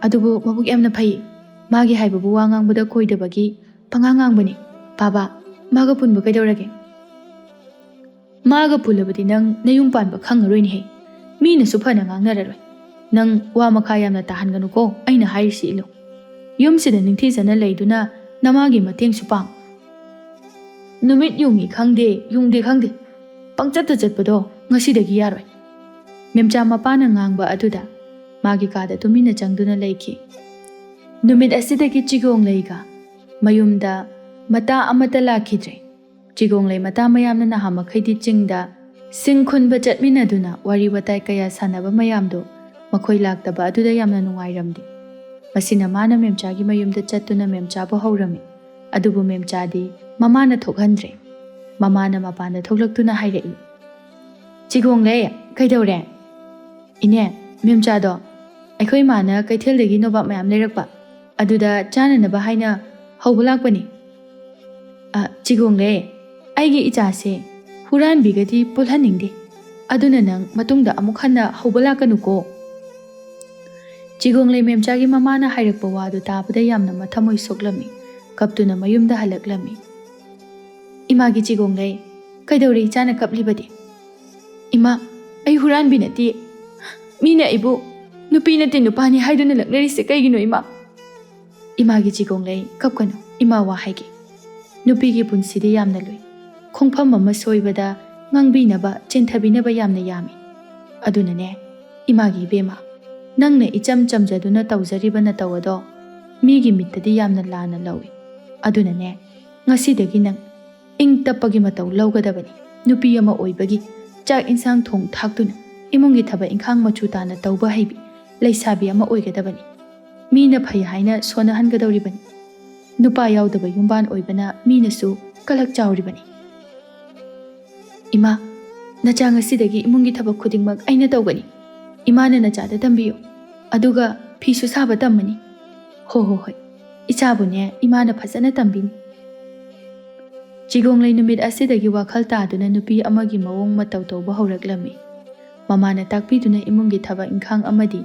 ꯑꯗꯨꯕꯨ ꯃꯕꯨꯛ ꯌꯥꯝꯅ ꯐꯩ꯫ ꯃꯥꯒꯤ ꯍꯥꯏꯕꯕꯨ ꯋꯥ ꯉꯥꯡꯕꯗ ꯀꯣꯏꯗꯕꯒꯤ ꯄꯉꯥꯡ ꯉꯥꯡꯕꯅꯦ꯫ ꯕꯥꯕꯥ, ꯃꯥꯒ ꯄꯨꯟꯕ ꯀꯩꯗꯧꯔꯒꯦ? ꯃꯥꯒ ꯄꯨꯜꯂꯕꯗꯤ ꯅꯪ ꯅꯌꯨꯝ ꯄꯥꯟꯕ ꯈꯪꯉꯔꯣꯏꯅꯦꯍꯦ꯫ ꯃꯤꯅꯁꯨ ꯐꯅ ꯉꯥꯡꯅꯔꯔꯣꯏ꯫ "ꯅꯪ ꯋꯥ ꯃꯈꯥ ꯌꯥꯝꯅ ꯇꯥꯍꯟꯒꯅꯨꯀꯣ, ꯑꯩꯅ ꯍꯥꯏꯔꯤꯁꯤ ꯏꯜꯂꯨ꯫ ꯌꯨꯝꯁꯤꯗ ꯅꯤꯡꯊꯤꯖꯅ ꯂꯩꯗꯨꯅ ꯅꯃꯥꯒꯤ ꯃꯇꯦꯡꯁꯨ ꯄꯥꯡ꯫ ꯅꯨꯃꯤꯠ ꯌꯨꯡꯏ ꯈꯪꯗꯦ, ꯌꯨꯡꯗꯦ ꯈꯪꯗꯦ, ꯄꯪꯆꯠꯇ ꯆꯠꯄꯗꯣ ꯉꯁꯤꯗꯒꯤ ꯌꯥꯔꯣꯏ꯫" ꯃꯦꯝꯆꯥ ꯃꯄꯥꯅ ꯉꯥꯡꯕ ꯑꯗꯨꯗ ꯃꯥꯒꯤ ꯀꯥꯗ ꯇꯨꯃꯤꯟꯅ ꯆꯪꯗꯨꯅ ꯂꯩꯈꯤ꯫ ꯅꯨꯃꯤꯠ ꯑꯁꯤꯗꯒꯤ ꯆꯤꯒꯣꯡꯂꯩꯒ ꯃꯌꯨꯝꯗ ꯃꯇꯥ ꯑꯃꯠꯇ ꯂꯥꯛꯈꯤꯗ꯭ꯔꯦ꯫ ꯆꯤꯒꯣꯡꯂꯩ ꯃꯇꯥ ꯃꯌꯥꯝꯅ ꯅꯍꯥ ꯃꯈꯩꯗꯤ ꯆꯤꯡꯗ ꯁꯤꯡ ꯈꯨꯟꯕ ꯆꯠꯃꯤꯟꯅꯗꯨꯅ ꯋꯥꯔꯤ ꯋꯥꯇꯥꯏ ꯀꯌꯥ ꯁꯥꯟꯅꯕ ꯃꯌꯥꯝꯗꯨ ꯃꯈꯣꯏ ꯂꯥꯛꯇꯕ ꯑꯗꯨꯗ ꯌꯥꯝꯅ ꯅꯨꯡꯉꯥꯏꯔꯝꯗꯦ꯫ ꯃꯁꯤꯅ ꯃꯥꯅ ꯃꯦꯝꯆꯥꯒꯤ ꯃꯌꯨꯝꯗ ꯆꯠꯇꯨꯅ ꯃꯦꯝꯆꯥꯕꯨ ꯍꯧꯔꯝꯃꯤ꯫ ꯑꯗꯨꯕꯨ ꯃꯦꯝꯆꯥꯗꯤ ꯃꯃꯥꯅ ꯊꯣꯛꯍꯟꯗ꯭ꯔꯦ꯫ ꯃꯃꯥꯅ ꯃꯄꯥꯟꯗ ꯊꯣꯛꯂꯛꯇꯨꯅ ꯍꯥꯏꯔꯛꯏ, "ꯆꯤꯒꯣꯡꯂꯩ, ꯀꯩꯗꯧꯔꯦ?" "ꯏꯅꯦ, ꯃꯦꯝꯆꯥꯗꯣ ꯑꯩꯈꯣꯏ ꯃꯥꯅ ꯀꯩꯊꯦꯜꯗꯒꯤ ꯅꯣꯕꯥꯞ ꯃꯌꯥꯝ ꯂꯩꯔꯛꯄ, ꯑꯗꯨꯗ ꯆꯥꯅꯅꯕ ꯍꯥꯏꯅ ꯍꯧꯕ ꯂꯥꯛꯄꯅꯤ꯫" "ꯑ, ꯆꯤꯒꯣꯡꯂꯩ, ꯑꯩꯒꯤ ꯏꯆꯥꯁꯦ ꯍꯨꯔꯥꯟꯕꯤꯒꯗꯤ ꯄꯨꯜꯍꯟꯅꯤꯡꯗꯦ꯫ ꯑꯗꯨꯅ ꯅꯪ ꯃꯇꯨꯡꯗ ꯑꯃꯨꯛ ꯍꯟꯅ ꯍꯧꯕ ꯂꯥꯛꯀꯅꯨꯀꯣ꯫" ꯆꯤꯒꯣꯡꯂꯩ ꯃꯦꯝꯆꯥꯒꯤ ꯃꯃꯥꯅ ꯍꯥꯏꯔꯛꯄ ꯋꯥꯗꯨ ꯇꯥꯕꯗ ꯌꯥꯝꯅ ꯃꯊꯃꯣꯏ ꯁꯣꯛꯂꯝꯃꯤ꯫ ꯀꯞꯇꯨꯅ ꯃꯌꯨꯝꯗ ꯍꯜꯂꯛꯂꯝꯃꯤ꯫ "ꯏꯃꯥꯒꯤ ꯆꯤꯒꯣꯡꯂꯩ, ꯀꯩꯗꯧꯔꯦ ꯏꯆꯥꯅ ꯀꯞꯂꯤꯕꯗꯤ?" "ꯏꯃꯥ, ꯑꯩ ꯍꯨꯔꯥꯟꯕꯤ ꯅꯠꯇꯦ꯫ ꯃꯤꯅ ꯑꯩꯕꯨ ꯅꯨꯄꯤ ꯅꯠꯇꯦ ꯅꯨꯄꯥꯅꯤ ꯍꯥꯏꯗꯨꯅ ꯂꯛꯅꯔꯤꯁꯦ ꯀꯩꯒꯤꯅꯣ ꯏꯃꯥ?" "ꯏꯃꯥꯒꯤ ꯆꯤꯒꯣꯡꯂꯩ, ꯀꯞꯀꯅꯨ, ꯏꯃꯥ ꯋꯥ ꯍꯥꯏꯒꯦ꯫ ꯅꯨꯄꯤꯒꯤ ꯄꯨꯟꯁꯤꯗꯤ ꯌꯥꯝꯅ ꯂꯨꯏ꯫ ꯈꯣꯡꯐꯝ ꯑꯃ ꯁꯣꯏꯕꯗ ꯉꯥꯡꯕꯤꯅꯕ, ꯆꯦꯟꯊꯕꯤꯅꯕ ꯌꯥꯝꯅ ꯌꯥꯝꯃꯤ꯫ ꯑꯗꯨꯅꯅꯦ, ꯏꯃꯥꯒꯤ ꯏꯕꯦꯝꯃ, ꯅꯪꯅ ꯏꯆꯝ ꯆꯝꯖꯗꯨꯅ ꯇꯧꯖꯔꯤꯕ ꯅꯇꯧ ꯑꯗꯣ ꯃꯤꯒꯤ ꯃꯤꯠꯇꯗꯤ ꯌꯥꯝꯅ ꯂꯥꯟꯅ ꯂꯧꯏ꯫ ꯑꯗꯨꯅꯅꯦ, ꯉꯁꯤꯗꯒꯤ ꯅꯪ ꯏꯪ ꯇꯞꯄꯒꯤ ꯃꯇꯧ ꯂꯧꯒꯗꯕꯅꯤ꯫ ꯅꯨꯄꯤ ꯑꯃ ꯑꯣꯏꯕꯒꯤ ꯆꯥꯛ ꯏꯟꯁꯥꯡ ꯊꯣꯡ ꯊꯥꯛꯇꯨꯅ ꯏꯃꯨꯡꯒꯤ ꯊꯕꯛ ꯏꯟꯈꯥꯡ ꯃꯆꯨ ꯇꯥꯅ ꯇꯧꯕ ꯍꯩꯕꯤ ꯂꯩꯁꯥꯕꯤ ꯑꯃ ꯑꯣꯏꯒꯗꯕꯅꯤ꯫ ꯃꯤꯅ ꯐꯩ ꯍꯥꯏꯅ ꯁꯣꯟꯅꯍꯟꯒꯗꯧꯔꯤꯕꯅꯤ꯫ ꯅꯨꯄꯥ ꯌꯥꯎꯗꯕ ꯌꯨꯝꯕꯥꯟ ꯑꯣꯏꯕꯅ ꯃꯤꯅꯁꯨ ꯀꯂꯛ ꯆꯥꯎꯔꯤꯕꯅꯤ꯫" "ꯏꯃꯥ, ꯅꯆꯥ ꯉꯁꯤꯗꯒꯤ ꯏꯃꯨꯡꯒꯤ ꯊꯕꯛ ꯈꯨꯗꯤꯡꯃꯛ ꯑꯩꯅ ꯇꯧꯒꯅꯤ꯫ ꯏꯃꯥꯅ ꯅꯆꯥꯗ ꯇꯝꯕꯤꯌꯨ꯫ ꯑꯗꯨꯒ ꯐꯤꯁꯨ ꯁꯥꯕ ꯇꯝꯃꯅꯤ꯫" "ꯍꯣ ꯍꯣ ꯍꯣꯏ, ꯏꯆꯥꯕꯨꯅꯦ ꯏꯃꯥꯅ ꯐꯖꯅ ꯇꯝꯕꯤꯅꯤ꯫" ꯆꯤꯒꯣꯡꯂꯩ ꯅꯨꯃꯤꯠ ꯑꯁꯤꯗꯒꯤ ꯋꯥꯈꯜ ꯇꯥꯗꯨꯅ ꯅꯨꯄꯤ ꯑꯃꯒꯤ ꯃꯑꯣꯡ ꯃꯇꯧ ꯇꯧꯕ ꯍꯧꯔꯛꯂꯝꯃꯤ꯫ ꯃꯃꯥꯅ ꯇꯥꯛꯄꯤꯗꯨꯅ ꯏꯃꯨꯡꯒꯤ ꯊꯕꯛ ꯏꯟꯈꯥꯡ ꯑꯃꯗꯤ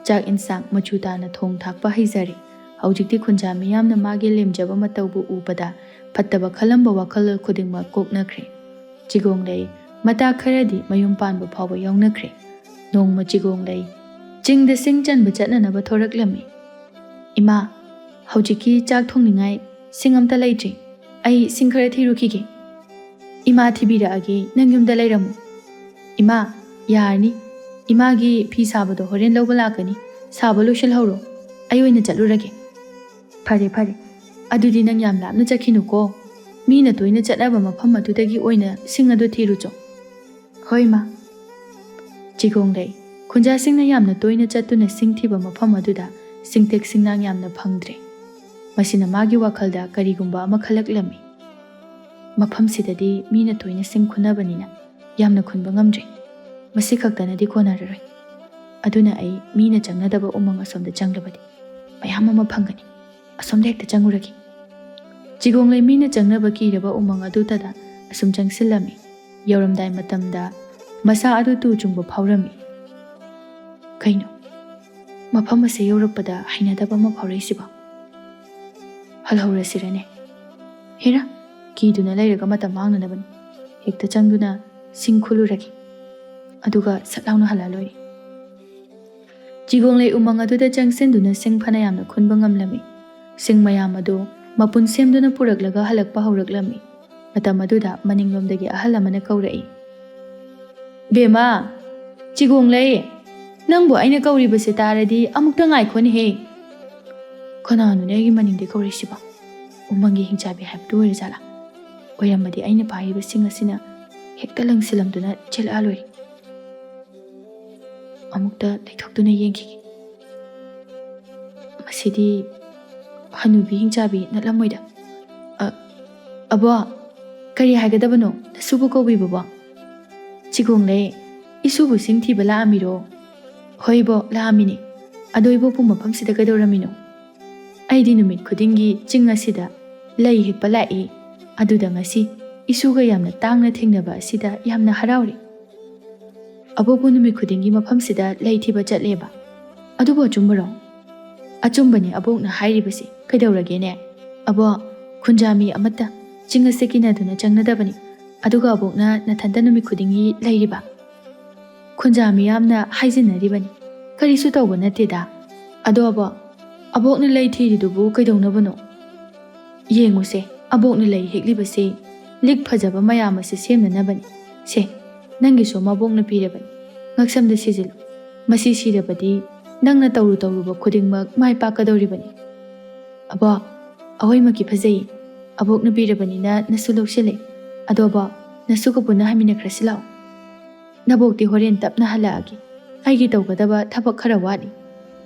ꯆꯥꯛ ꯏꯟꯁꯥꯡ ꯃꯆꯨ ꯇꯥꯅ ꯊꯣꯡ ꯊꯥꯛꯄ ꯍꯩꯖꯔꯦ꯫ ꯍꯧꯖꯤꯛꯇꯤ ꯈꯨꯟꯖꯥ ꯃꯤꯌꯥꯝꯅ ꯃꯥꯒꯤ ꯂꯦꯝꯖꯕ ꯃꯇꯧꯕꯨ ꯎꯕꯗ ꯐꯠꯇꯕ ꯈꯜꯂꯝꯕ ꯋꯥꯈꯜꯂꯣꯟ ꯈꯨꯗꯤꯡꯃꯛ ꯀꯣꯛꯅꯈ꯭ꯔꯦ꯫ ꯆꯤꯒꯣꯡꯂꯩ ꯃꯇꯥ ꯈꯔꯗꯤ ꯃꯌꯨꯝ ꯄꯥꯟꯕ ꯐꯥꯎꯕ ꯌꯥꯎꯅꯈ꯭ꯔꯦ꯫ ꯅꯣꯡꯃ ꯆꯤꯒꯣꯡꯂꯩ ꯆꯤꯡꯗ ꯁꯤꯡ ꯆꯟꯕ ꯆꯠꯅꯅꯕ ꯊꯣꯔꯛꯂꯝꯃꯤ꯫ "ꯏꯃꯥ, ꯍꯧꯖꯤꯛꯀꯤ ꯆꯥꯛ ꯊꯣꯡꯅꯤꯡꯉꯥꯏ ꯁꯤꯡ ꯑꯝꯇ ꯂꯩꯇ꯭ꯔꯤ꯫ ꯑꯩ ꯁꯤꯡ ꯈꯔ ꯊꯤꯔꯨꯈꯤꯒꯦ꯫" "ꯏꯃꯥ ꯊꯤꯕꯤꯔꯛꯑꯒꯦ, ꯅꯪ ꯌꯨꯝꯗ ꯂꯩꯔꯝꯃꯨ꯫" "ꯏꯃꯥ, ꯌꯥꯔꯅꯤ꯫ ꯏꯃꯥꯒꯤ ꯐꯤ ꯁꯥꯕꯗꯣ ꯍꯣꯔꯦꯟ ꯂꯧꯕ ꯂꯥꯛꯀꯅꯤ꯫ ꯁꯥꯕ ꯂꯣꯏꯁꯤꯜꯍꯧꯔꯣ꯫ ꯑꯩ ꯑꯣꯏꯅ ꯆꯠꯂꯨꯔꯒꯦ꯫" "ꯐꯔꯦ, ꯐꯔꯦ꯫ ꯑꯗꯨꯗꯤ ꯅꯪ ꯌꯥꯝ ꯂꯥꯞꯅ ꯆꯠꯈꯤꯅꯨꯀꯣ꯫ ꯃꯤꯅ ꯇꯣꯏꯅ ꯆꯠꯅꯕ ꯃꯐꯝ ꯑꯗꯨꯗꯒꯤ ꯑꯣꯏꯅ ꯁꯤꯡ ꯑꯗꯨ ꯊꯤꯔꯨꯆꯣ꯫" "ꯍꯣꯏ, ꯏꯃꯥ꯫" ꯆꯤꯒꯣꯡꯂꯩ, ꯈꯨꯟꯖꯥꯁꯤꯡꯅ ꯌꯥꯝꯅ ꯇꯣꯏꯅ ꯆꯠꯇꯨꯅ ꯁꯤꯡ ꯊꯤꯕ ꯃꯐꯝ ꯑꯗꯨꯗ ꯁꯤꯡꯇꯦꯛ ꯁꯤꯡꯅꯥꯡ ꯌꯥꯝꯅ ꯐꯪꯗ꯭ꯔꯦ꯫ ꯃꯁꯤꯅ ꯃꯥꯒꯤ ꯋꯥꯈꯜꯗ ꯀꯔꯤꯒꯨꯝꯕ ꯑꯃ ꯈꯜꯂꯛꯂꯝꯃꯤ꯫ "ꯃꯐꯝꯁꯤꯗꯗꯤ ꯃꯤꯅ ꯇꯣꯏꯅ ꯁꯤꯡ ꯈꯨꯟꯅꯕꯅꯤꯅ ꯌꯥꯝꯅ ꯈꯨꯟꯕ ꯉꯝꯗ꯭ꯔꯦ꯫ ꯃꯁꯤ ꯈꯛꯇꯅꯗꯤ ꯀꯣꯟꯅꯔꯔꯣꯏ꯫ ꯑꯗꯨꯅ ꯑꯩ ꯃꯤꯅ ꯆꯪꯅꯗꯕ ꯎꯃꯪ ꯑꯁꯣꯝꯗ ꯆꯪꯂꯕꯗꯤ ꯃꯌꯥꯝ ꯑꯃ ꯐꯪꯒꯅꯤ꯫ ꯑꯁꯣꯝꯗ ꯍꯦꯛꯇ ꯆꯪꯉꯨꯔꯒꯦ꯫" ꯆꯤꯒꯣꯡꯂꯩ ꯃꯤꯅ ꯆꯪꯅꯕ ꯀꯤꯔꯕ ꯎꯃꯪ ꯑꯗꯨꯗ ꯑꯁꯨꯝ ꯆꯪꯁꯤꯜꯂꯝꯃꯤ꯫ ꯌꯧꯔꯝꯗꯥꯏ ꯃꯇꯝꯗ ꯃꯁꯥ ꯑꯗꯨ ꯇꯨ ꯆꯨꯡꯕ ꯐꯥꯎꯔꯝꯃꯤ꯫ "ꯀꯩꯅꯣ, ꯃꯐꯝ ꯑꯁꯦ ꯌꯧꯔꯛꯄꯗ ꯍꯩꯅꯗꯕ ꯑꯃ ꯐꯥꯎꯔꯛꯏꯁꯤꯕꯣ? ꯍꯜꯍꯧꯔꯁꯤꯔꯅꯦ? ꯍꯦꯔꯥ, ꯀꯤꯗꯨꯅ ꯂꯩꯔꯒ ꯃꯇꯝ ꯃꯥꯡꯅꯅꯕꯅꯤ꯫ ꯍꯦꯛꯇ ꯆꯪꯗꯨꯅ ꯁꯤꯡ ꯈꯨꯜꯂꯨꯔꯒꯦ꯫ ꯑꯗꯨꯒ ꯁꯠ ꯂꯥꯎꯅ ꯍꯜꯂꯛꯑ ꯂꯣꯏꯔꯦ꯫" ꯆꯤꯒꯣꯡꯂꯩ ꯎꯃꯪ ꯑꯗꯨꯗ ꯆꯪꯁꯤꯟꯗꯨꯅ ꯁꯤꯡ ꯐꯅ ꯌꯥꯝꯅ ꯈꯨꯟꯕ ꯉꯝꯂꯝꯃꯤ꯫ ꯁꯤꯡ ꯃꯌꯥꯝ ꯑꯗꯨ ꯃꯄꯨꯟ ꯁꯦꯝꯗꯨꯅ ꯄꯨꯔꯛꯂꯒ ꯍꯜꯂꯛꯄ ꯍꯧꯔꯛꯂꯝꯃꯤ꯫ ꯃꯇꯝ ꯑꯗꯨꯗ ꯃꯅꯤꯡꯂꯣꯝꯗꯒꯤ ꯑꯍꯜ ꯑꯃꯅ ꯀꯧꯔꯛꯏ, "ꯕꯦꯝꯃ, ꯆꯤꯒꯣꯡꯂꯩ, ꯅꯪꯕꯨ ꯑꯩꯅ ꯀꯧꯔꯤꯕꯁꯦ ꯇꯥꯔꯗꯤ ꯑꯃꯨꯛꯇ ꯉꯥꯏꯈꯣꯅꯦꯍꯦ꯫" "ꯀꯅꯥꯅꯣꯅꯦ ꯑꯩꯒꯤ ꯃꯅꯤꯡꯗ ꯀꯧꯔꯛꯏꯁꯤꯕꯣ? ꯎꯃꯪꯒꯤ ꯍꯤꯡꯆꯥꯕꯤ ꯍꯥꯏꯕꯗꯨ ꯑꯣꯏꯔꯖꯥꯠꯂꯥ? ꯑꯣꯏꯔꯝꯃꯗꯤ ꯑꯩꯅ ꯄꯥꯏꯔꯤꯕ ꯁꯤꯡ ꯑꯁꯤꯅ ꯍꯦꯛꯇ ꯂꯪꯁꯤꯜꯂꯝꯗꯨꯅ ꯆꯦꯜꯂꯛꯑ ꯂꯣꯏꯔꯦ꯫ ꯑꯃꯨꯛꯇ ꯂꯩꯊꯣꯛꯇꯨꯅ ꯌꯦꯡꯈꯤꯒꯦ꯫ ꯃꯁꯤꯗꯤ ꯍꯅꯨꯕꯤ ꯍꯤꯡꯆꯥꯕꯤ ꯅꯠꯂꯝꯃꯣꯏꯗ꯫ ꯑ, ꯑꯕꯣ, ꯀꯔꯤ ꯍꯥꯏꯒꯗꯕꯅꯣ? ꯅꯁꯨꯕꯨ ꯀꯧꯕꯤꯕꯕꯣ?" "ꯆꯤꯒꯣꯡꯂꯩ, ꯏꯁꯨꯕꯨ ꯁꯤꯡ ꯊꯤꯕ ꯂꯥꯛꯑꯝꯃꯤꯔꯣ?" "ꯍꯣꯏ ꯕꯣ, ꯂꯥꯛꯑꯝꯃꯤꯅꯦ꯫ ꯑꯗꯣ ꯏꯕꯣꯛꯄꯨ ꯃꯐꯝꯁꯤꯗ ꯀꯩꯗꯧꯔꯝꯃꯤꯅꯣ?" "ꯑꯩꯗꯤ ꯅꯨꯃꯤꯠ ꯈꯨꯗꯤꯡꯒꯤ ꯆꯤꯡ ꯑꯁꯤꯗ ꯂꯩ ꯍꯦꯛꯄ ꯂꯥꯛꯏ꯫ ꯑꯗꯨꯗ ꯉꯁꯤ ꯏꯁꯨꯒ ꯌꯥꯝꯅ ꯇꯥꯡꯅ ꯊꯦꯡꯅꯕ ꯑꯁꯤꯗ ꯌꯥꯝꯅ ꯍꯔꯥꯎꯔꯤ꯫" "ꯑꯕꯣꯛꯄꯨ ꯅꯨꯃꯤꯠ ꯈꯨꯗꯤꯡꯒꯤ ꯃꯐꯝꯁꯤꯗ ꯂꯩ ꯊꯤꯕ ꯆꯠꯂꯦꯕ꯫ ꯑꯗꯨꯕꯨ ꯑꯆꯨꯝꯕꯔꯣ?" "ꯑꯆꯨꯝꯕꯅꯤ ꯑꯕꯣꯛꯅ ꯍꯥꯏꯔꯤꯕꯁꯤ꯫ ꯀꯩꯗꯧꯔꯒꯦꯅꯦ? ꯑꯕꯣꯛ, ꯈꯨꯟꯖꯥ ꯃꯤ ꯑꯃꯠꯇ ꯆꯤꯡ ꯑꯁꯦ ꯀꯤꯅꯗꯨꯅ ꯆꯪꯅꯗꯕꯅꯤ꯫ ꯑꯗꯨꯒ ꯑꯕꯣꯛꯅ ꯅꯊꯟꯇ ꯅꯨꯃꯤꯠ ꯈꯨꯗꯤꯡꯒꯤ ꯂꯩꯔꯤꯕ?" "ꯈꯨꯟꯖꯥ ꯃꯤꯌꯥꯝꯅ ꯍꯥꯏꯖꯤꯟꯅꯔꯤꯕꯅꯤ꯫ "ꯀꯔꯤꯁꯨ ꯇꯧꯕ ꯅꯠꯇꯦꯗ꯫ ꯑꯗꯣ ꯑꯕꯣꯛ, ꯑꯕꯣꯛꯅ ꯂꯩ ꯊꯤꯔꯤꯗꯨꯕꯨ ꯀꯩꯗꯧꯅꯕꯅꯣ?" "ꯌꯦꯡꯉꯨꯁꯦ, ꯑꯕꯣꯛꯅ ꯂꯩ ꯍꯦꯛꯂꯤꯕꯁꯤ ꯂꯤꯛ ꯐꯖꯕ ꯃꯌꯥꯝ ꯑꯁꯤ ꯁꯦꯝꯅꯅꯕꯅꯤ꯫ ꯁꯦ, ꯅꯪꯒꯤꯁꯨ ꯑꯃ ꯑꯕꯣꯛꯅ ꯄꯤꯔꯕꯅꯤ꯫ ꯉꯛꯁꯝꯗ ꯁꯤꯖꯤꯜꯂꯨ꯫ ꯃꯁꯤ ꯁꯤꯔꯕꯗꯤ ꯅꯪꯅ ꯇꯧꯔꯨ ꯇꯧꯔꯨꯕ ꯈꯨꯗꯤꯡꯃꯛ ꯃꯥꯏ ꯄꯥꯛꯀꯗꯧꯔꯤꯕꯅꯤ꯫" "ꯑꯕꯣꯛ, ꯑꯩꯈꯣꯏꯃꯛꯀꯤ ꯐꯖꯩ꯫ ꯑꯕꯣꯛꯅ ꯄꯤꯔꯕꯅꯤꯅ ꯅꯁꯨ ꯂꯧꯁꯤꯜꯂꯦ꯫ ꯑꯗꯣ ꯑꯕꯣꯛ, ꯅꯁꯨꯒ ꯄꯨꯟꯅ ꯍꯟꯃꯤꯟꯅꯈ꯭ꯔꯁꯤ ꯂꯥꯛꯑꯣ꯫" "ꯅꯕꯣꯛꯇꯤ ꯍꯣꯔꯦꯟ ꯇꯞꯅ ꯍꯜꯂꯛꯑꯒꯦ꯫ ꯑꯩꯒꯤ ꯇꯧꯒꯗꯕ ꯊꯕꯛ ꯈꯔ ꯋꯥꯠꯂꯤ꯫"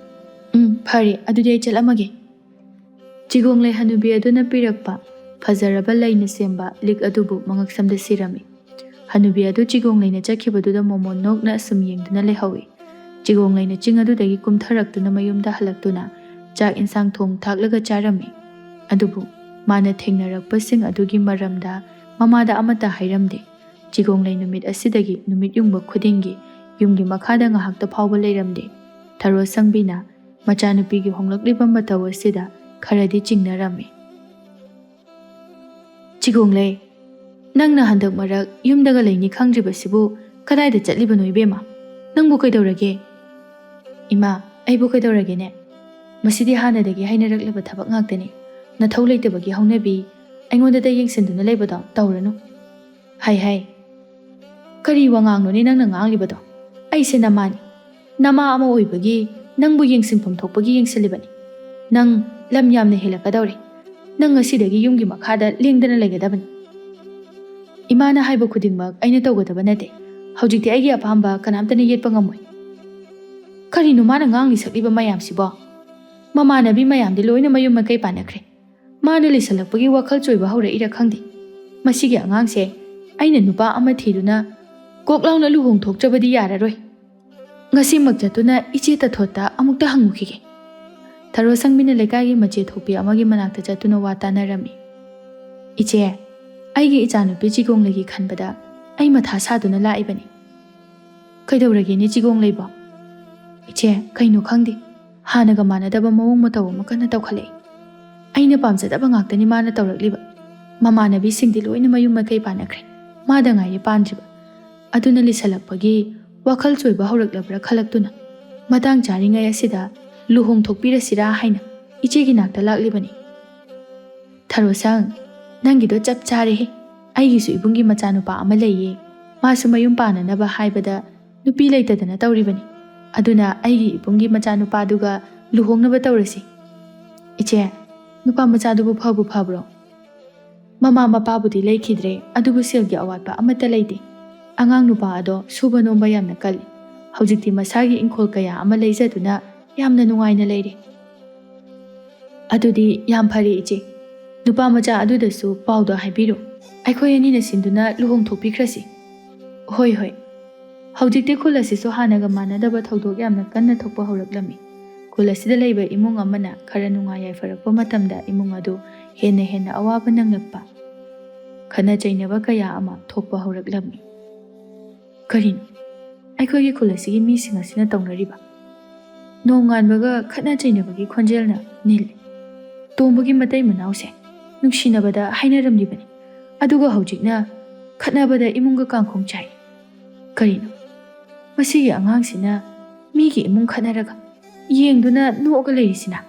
"ꯎꯝ, ꯐꯔꯦ, ꯑꯗꯨꯗꯤ ꯑꯩ ꯆꯠꯂꯝꯃꯒꯦ꯫" ꯆꯤꯒꯣꯡꯂꯩ ꯍꯅꯨꯕꯤ ꯑꯗꯨꯅ ꯄꯤꯔꯛꯄ ꯐꯖꯔꯕ ꯂꯩꯅ ꯁꯦꯝꯕ ꯂꯤꯛ ꯑꯗꯨꯕꯨ ꯃꯉꯛꯁꯝꯗ ꯁꯤꯔꯝꯃꯤ꯫ ꯍꯅꯨꯕꯤ ꯑꯗꯨ ꯆꯤꯒꯣꯡꯂꯩꯅ ꯆꯠꯈꯤꯕꯗꯨꯗ ꯃꯣꯃꯣꯟ ꯅꯣꯛꯅ ꯑꯁꯨꯝ ꯌꯦꯡꯗꯨꯅ ꯂꯩꯍꯧꯏ꯫ ꯆꯤꯒꯣꯡꯂꯩꯅ ꯆꯤꯡ ꯑꯗꯨꯗꯒꯤ ꯀꯨꯝꯊꯔꯛꯇꯨꯅ ꯃꯌꯨꯝꯗ ꯍꯜꯂꯛꯇꯨꯅ ꯆꯥꯛ ꯏꯟꯁꯥꯡ ꯊꯣꯡ ꯊꯥꯛꯂꯒ ꯆꯥꯔꯝꯃꯤ꯫ ꯑꯗꯨꯕꯨ ꯃꯥꯅ ꯊꯦꯡꯅꯔꯛꯄꯁꯤꯡ ꯑꯗꯨꯒꯤ ꯃꯔꯝꯗ ꯃꯃꯥꯗ ꯑꯃꯠꯇ ꯍꯥꯏꯔꯝꯗꯦ꯫ ꯆꯤꯒꯣꯡꯂꯩ ꯅꯨꯃꯤꯠ ꯑꯁꯤꯗꯒꯤ ꯅꯨꯃꯤꯠ ꯌꯨꯡꯕ ꯈꯨꯗꯤꯡꯒꯤ ꯌꯨꯝꯒꯤ ꯃꯈꯥꯗ ꯉꯥꯏꯍꯥꯛꯇ ꯐꯥꯎꯕ ꯂꯩꯔꯝꯗꯦ꯫ ꯊꯔꯣ ꯁꯪꯕꯤꯅ ꯃꯆꯥꯅꯨꯄꯤꯒꯤ ꯍꯣꯡꯂꯛꯂꯤꯕ ꯃꯇꯧ ꯑꯁꯤꯗ ꯈꯔꯗꯤ ꯆꯤꯡꯅꯔꯝꯃꯤ꯫ "ꯆꯤꯒꯣꯡꯂꯩ, ꯅꯪꯅ ꯍꯟꯗꯛ ꯃꯔꯛ ꯌꯨꯝꯗꯒ ꯂꯩꯅꯤ ꯈꯪꯗ꯭ꯔꯤꯕꯁꯤꯕꯨ ꯀꯗꯥꯏꯗ ꯆꯠꯂꯤꯕꯅꯣ ꯏꯕꯦꯝꯃ? ꯅꯪꯕꯨ ꯀꯩꯗꯧꯔꯒꯦ?" "ꯏꯃꯥ, ꯑꯩꯕꯨ ꯀꯩꯗꯧꯔꯒꯦꯅꯦ? ꯃꯁꯤꯗꯤ ꯍꯥꯟꯅꯗꯒꯤ ꯍꯥꯏꯅꯔꯛꯂꯕ ꯊꯕꯛ ꯉꯥꯛꯇꯅꯤ꯫ ꯅꯊꯧ ꯂꯩꯇꯕꯒꯤ ꯍꯧꯅꯕꯤ ꯑꯩꯉꯣꯟꯗꯗ ꯌꯦꯡꯁꯤꯟꯗꯨꯅ ꯂꯩꯕꯗꯣ ꯇꯧꯔꯅꯨ꯫" "ꯍꯥꯏ ꯍꯥꯏ, ꯀꯔꯤ ꯋꯥꯉꯥꯡꯅꯣꯅꯦ ꯅꯪꯅ ꯉꯥꯡꯂꯤꯕꯗꯣ? ꯑꯩꯁꯦ ꯅꯃꯥꯅꯤ꯫ ꯅꯃꯥ ꯑꯃ ꯑꯣꯏꯕꯒꯤ ꯅꯪꯕꯨ ꯌꯦꯡꯁꯤꯟꯐꯝ ꯊꯣꯛꯄꯒꯤ ꯌꯦꯡꯁꯤꯜꯂꯤꯕꯅꯤ꯫ ꯅꯪ ꯂꯝ ꯌꯥꯝꯅ ꯍꯦꯜꯂꯛꯀꯗꯧꯔꯦ꯫ ꯅꯪ ꯉꯁꯤꯗꯒꯤ ꯌꯨꯝꯒꯤ ꯃꯈꯥꯗ ꯂꯦꯡꯗꯅ ꯂꯩꯒꯗꯕꯅꯤ꯫ ꯏꯃꯥꯅ ꯍꯥꯏꯕ ꯈꯨꯗꯤꯡꯃꯛ ꯑꯩꯅ ꯇꯧꯒꯗꯕ ꯅꯠꯇꯦ꯫ ꯍꯧꯖꯤꯛꯇꯤ ꯑꯩꯒꯤ ꯑꯄꯥꯝꯕ ꯀꯅꯥꯝꯇꯅ ꯌꯦꯠꯄ ꯉꯝꯃꯣꯏ꯫" "ꯀꯔꯤꯅꯣ ꯃꯥꯅ ꯉꯥꯡꯂꯤ ꯁꯛꯂꯤꯕ ꯃꯌꯥꯝꯁꯤꯕꯣ? ꯃꯃꯥꯟꯅꯕꯤ ꯃꯌꯥꯝꯗꯤ ꯂꯣꯏꯅ ꯃꯌꯨꯝ ꯃꯀꯩ ꯄꯥꯟꯅꯈ꯭ꯔꯦ꯫ ꯃꯥꯅ ꯂꯤꯁꯜꯂꯛꯄꯒꯤ ꯋꯥꯈꯜ ꯆꯣꯏꯕ ꯍꯧꯔꯛꯏꯔꯥ ꯈꯪꯗꯦ꯫ ꯃꯁꯤꯒꯤ ꯑꯉꯥꯡꯁꯦ ꯑꯩꯅ ꯅꯨꯄꯥ ꯑꯃ ꯊꯤꯗꯨꯅ ꯀꯣꯛ ꯂꯥꯎꯅ ꯂꯨꯍꯣꯡꯊꯣꯛꯇ꯭ꯔꯕꯗꯤ ꯌꯥꯔꯔꯣꯏ꯫ ꯉꯁꯤꯃꯛ ꯆꯠꯇꯨꯅ ꯏꯆꯦ ꯇꯊꯣꯠꯇ ꯑꯃꯨꯛꯇ ꯍꯪꯉꯨꯈꯤꯒꯦ꯫" ꯊꯔꯣ ꯁꯪꯕꯤꯅ ꯂꯩꯀꯥꯏꯒꯤ ꯃꯆꯦ ꯊꯣꯛꯄꯤ ꯑꯃꯒꯤ ꯃꯅꯥꯛꯇ ꯆꯠꯇꯨꯅ ꯋꯥ ꯇꯥꯅꯔꯝꯃꯤ꯫ "ꯏꯆꯦ, ꯑꯩꯒꯤ ꯏꯆꯥꯅꯨꯄꯤ ꯆꯤꯒꯣꯡꯂꯩꯒꯤ ꯈꯟꯕꯗ ꯑꯩ ꯃꯊꯥ ꯁꯥꯗꯨꯅ ꯂꯥꯛꯏꯕꯅꯤ꯫" "ꯀꯩꯗꯧꯔꯒꯦꯅꯦ ꯆꯤꯒꯣꯡꯂꯩꯕꯣ?" "ꯏꯆꯦ, ꯀꯩꯅꯣ ꯈꯪꯗꯦ, ꯍꯥꯟꯅꯒ ꯃꯥꯟꯅꯗꯕ ꯃꯑꯣꯡ ꯃꯇꯧ ꯑꯃ ꯀꯟꯅ ꯇꯧꯈꯠꯂꯛꯏ꯫ ꯑꯩꯅ ꯄꯥꯝꯖꯗꯕ ꯉꯥꯛꯇꯅꯤ ꯃꯥꯅ ꯇꯧꯔꯛꯂꯤꯕ꯫ ꯃꯃꯥꯟꯅꯕꯤꯁꯤꯡꯗꯤ ꯂꯣꯏꯅ ꯃꯌꯨꯝ ꯃꯀꯩ ꯄꯥꯟꯅꯈ꯭ꯔꯦ, ꯃꯥꯗ ꯉꯥꯏꯔꯦ ꯄꯥꯟꯗ꯭ꯔꯤꯕ꯫ ꯑꯗꯨꯅ ꯂꯤꯁꯜꯂꯛꯄꯒꯤ ꯋꯥꯈꯜ ꯆꯣꯏꯕ ꯍꯧꯔꯛꯂꯕ꯭ꯔꯥ ꯈꯜꯂꯛꯇꯨꯅ ꯃꯇꯥꯡ ꯆꯥꯔꯤꯉꯩ ꯑꯁꯤꯗ ꯂꯨꯍꯣꯡꯊꯣꯛꯄꯤꯔꯁꯤꯔꯥ ꯍꯥꯏꯅ ꯏꯆꯦꯒꯤ ꯅꯥꯛꯇ ꯂꯥꯛꯂꯤꯕꯅꯤ꯫ ꯊꯔꯣꯁꯪ, ꯅꯪꯒꯤꯗꯣ ꯆꯞ ꯆꯥꯔꯦꯍꯦ꯫ ꯑꯩꯒꯤꯁꯨ ꯏꯕꯨꯡꯒꯤ ꯃꯆꯥꯅꯨꯄꯥ ꯑꯃ ꯂꯩꯌꯦ꯫ ꯃꯥꯁꯨ ꯃꯌꯨꯝ ꯄꯥꯟꯅꯅꯕ ꯍꯥꯏꯕꯗ ꯅꯨꯄꯤ ꯂꯩꯇꯗꯅ ꯇꯧꯔꯤꯕꯅꯤ꯫ ꯑꯗꯨꯅ ꯑꯩꯒꯤ ꯏꯕꯨꯡꯒꯤ ꯃꯆꯥꯅꯨꯄꯥꯗꯨꯒ ꯂꯨꯍꯣꯡꯅꯕ ꯇꯧꯔꯁꯤ꯫ ꯏꯆꯦ, ꯅꯨꯄꯥ ꯃꯆꯥꯗꯨꯕꯨ ꯐꯕꯨ ꯐꯕ꯭ꯔꯣ? ꯃꯃꯥ ꯃꯄꯥꯕꯨꯗꯤ ꯂꯩꯈꯤꯗ꯭ꯔꯦ, ꯑꯗꯨꯕꯨ ꯁꯦꯜꯒꯤ ꯑꯋꯥꯠꯄ ꯑꯃꯠꯇ ꯂꯩꯇꯦ꯫ ꯑꯉꯥꯡ ꯅꯨꯄꯥ ꯑꯗꯣ ꯁꯨꯕ ꯅꯣꯝꯕ ꯌꯥꯝꯅ ꯀꯜꯂꯤ꯫ ꯍꯧꯖꯤꯛꯇꯤ ꯃꯁꯥꯒꯤ ꯏꯪꯈꯣꯜ ꯀꯌꯥ ꯑꯃ ꯂꯩꯖꯗꯨꯅ ꯌꯥꯝꯅ ꯅꯨꯡꯉꯥꯏꯅ ꯂꯩꯔꯦ꯫ ꯑꯗꯨꯗꯤ ꯌꯥꯝ ꯐꯔꯦ ꯏꯆꯦ꯫ ꯅꯨꯄꯥ ꯃꯆꯥ ꯑꯗꯨꯗꯁꯨ ꯄꯥꯎꯗꯣ ꯍꯥꯏꯕꯤꯔꯨ꯫ ꯑꯩꯈꯣꯏ ꯑꯅꯤꯅ ꯁꯤꯟꯗꯨꯅ ꯂꯨꯍꯣꯡꯊꯣꯛꯄꯤꯈ꯭ꯔꯁꯤ꯫ ꯍꯣꯏ, ꯍꯣꯏ꯫ ꯍꯧꯖꯤꯛꯇꯤ ꯈꯨꯜ ꯑꯁꯤꯁꯨ ꯍꯥꯟꯅꯒ ꯃꯥꯟꯅꯗꯕ ꯊꯧꯗꯣꯛ ꯌꯥꯝꯅ ꯀꯟꯅ ꯊꯣꯛꯄ ꯍꯧꯔꯛꯂꯝꯃꯤ꯫ ꯈꯨꯜ ꯑꯁꯤꯗ ꯂꯩꯕ ꯏꯃꯨꯡ ꯑꯃꯅ ꯈꯔ ꯅꯨꯡꯉꯥꯏ ꯌꯥꯏꯐꯔꯛꯄ ꯃꯇꯝꯗ ꯏꯃꯨꯡ ꯑꯗꯨ ꯍꯦꯟꯅ ꯍꯦꯟꯅ ꯑꯋꯥꯕ ꯅꯪꯂꯛꯄ, ꯈꯠꯅ ꯆꯩꯅꯕ ꯀꯌꯥ ꯑꯃ ꯊꯣꯛꯄ ꯍꯧꯔꯛꯂꯝꯃꯤ꯫ ꯀꯔꯤꯅꯣ ꯑꯩꯈꯣꯏꯒꯤ ꯈꯨꯜ ꯑꯁꯤꯒꯤ ꯃꯤꯁꯤꯡ ꯑꯁꯤꯅ ꯇꯧꯅꯔꯤꯕ? ꯅꯣꯡꯉꯥꯟꯕꯒ ꯈꯠꯅ ꯆꯩꯅꯕꯒꯤ ꯈꯣꯟꯖꯦꯜꯅ ꯅꯤꯜꯂꯤ꯫ ꯇꯣꯝꯕꯒꯤ ꯃꯇꯩ ꯃꯅꯥꯎꯁꯦ ꯅꯨꯡꯁꯤꯅꯕꯗ ꯍꯥꯏꯅꯔꯝꯂꯤꯕꯅꯤ, ꯑꯗꯨꯒ ꯍꯧꯖꯤꯛꯅ ꯈꯠꯅꯕꯗ ꯏꯃꯨꯡꯒ ꯀꯥꯡꯈꯣꯡ ꯆꯥꯏ꯫ ꯀꯔꯤꯅꯣ ꯃꯁꯤꯒꯤ ꯑꯉꯥꯡꯁꯤꯅ ꯃꯤꯒꯤ ꯏꯃꯨꯡ ꯈꯠꯅꯔꯒ ꯌꯦꯡꯗꯨꯅ ꯅꯣꯛꯑꯒ ꯂꯩꯔꯤꯁꯤꯅ?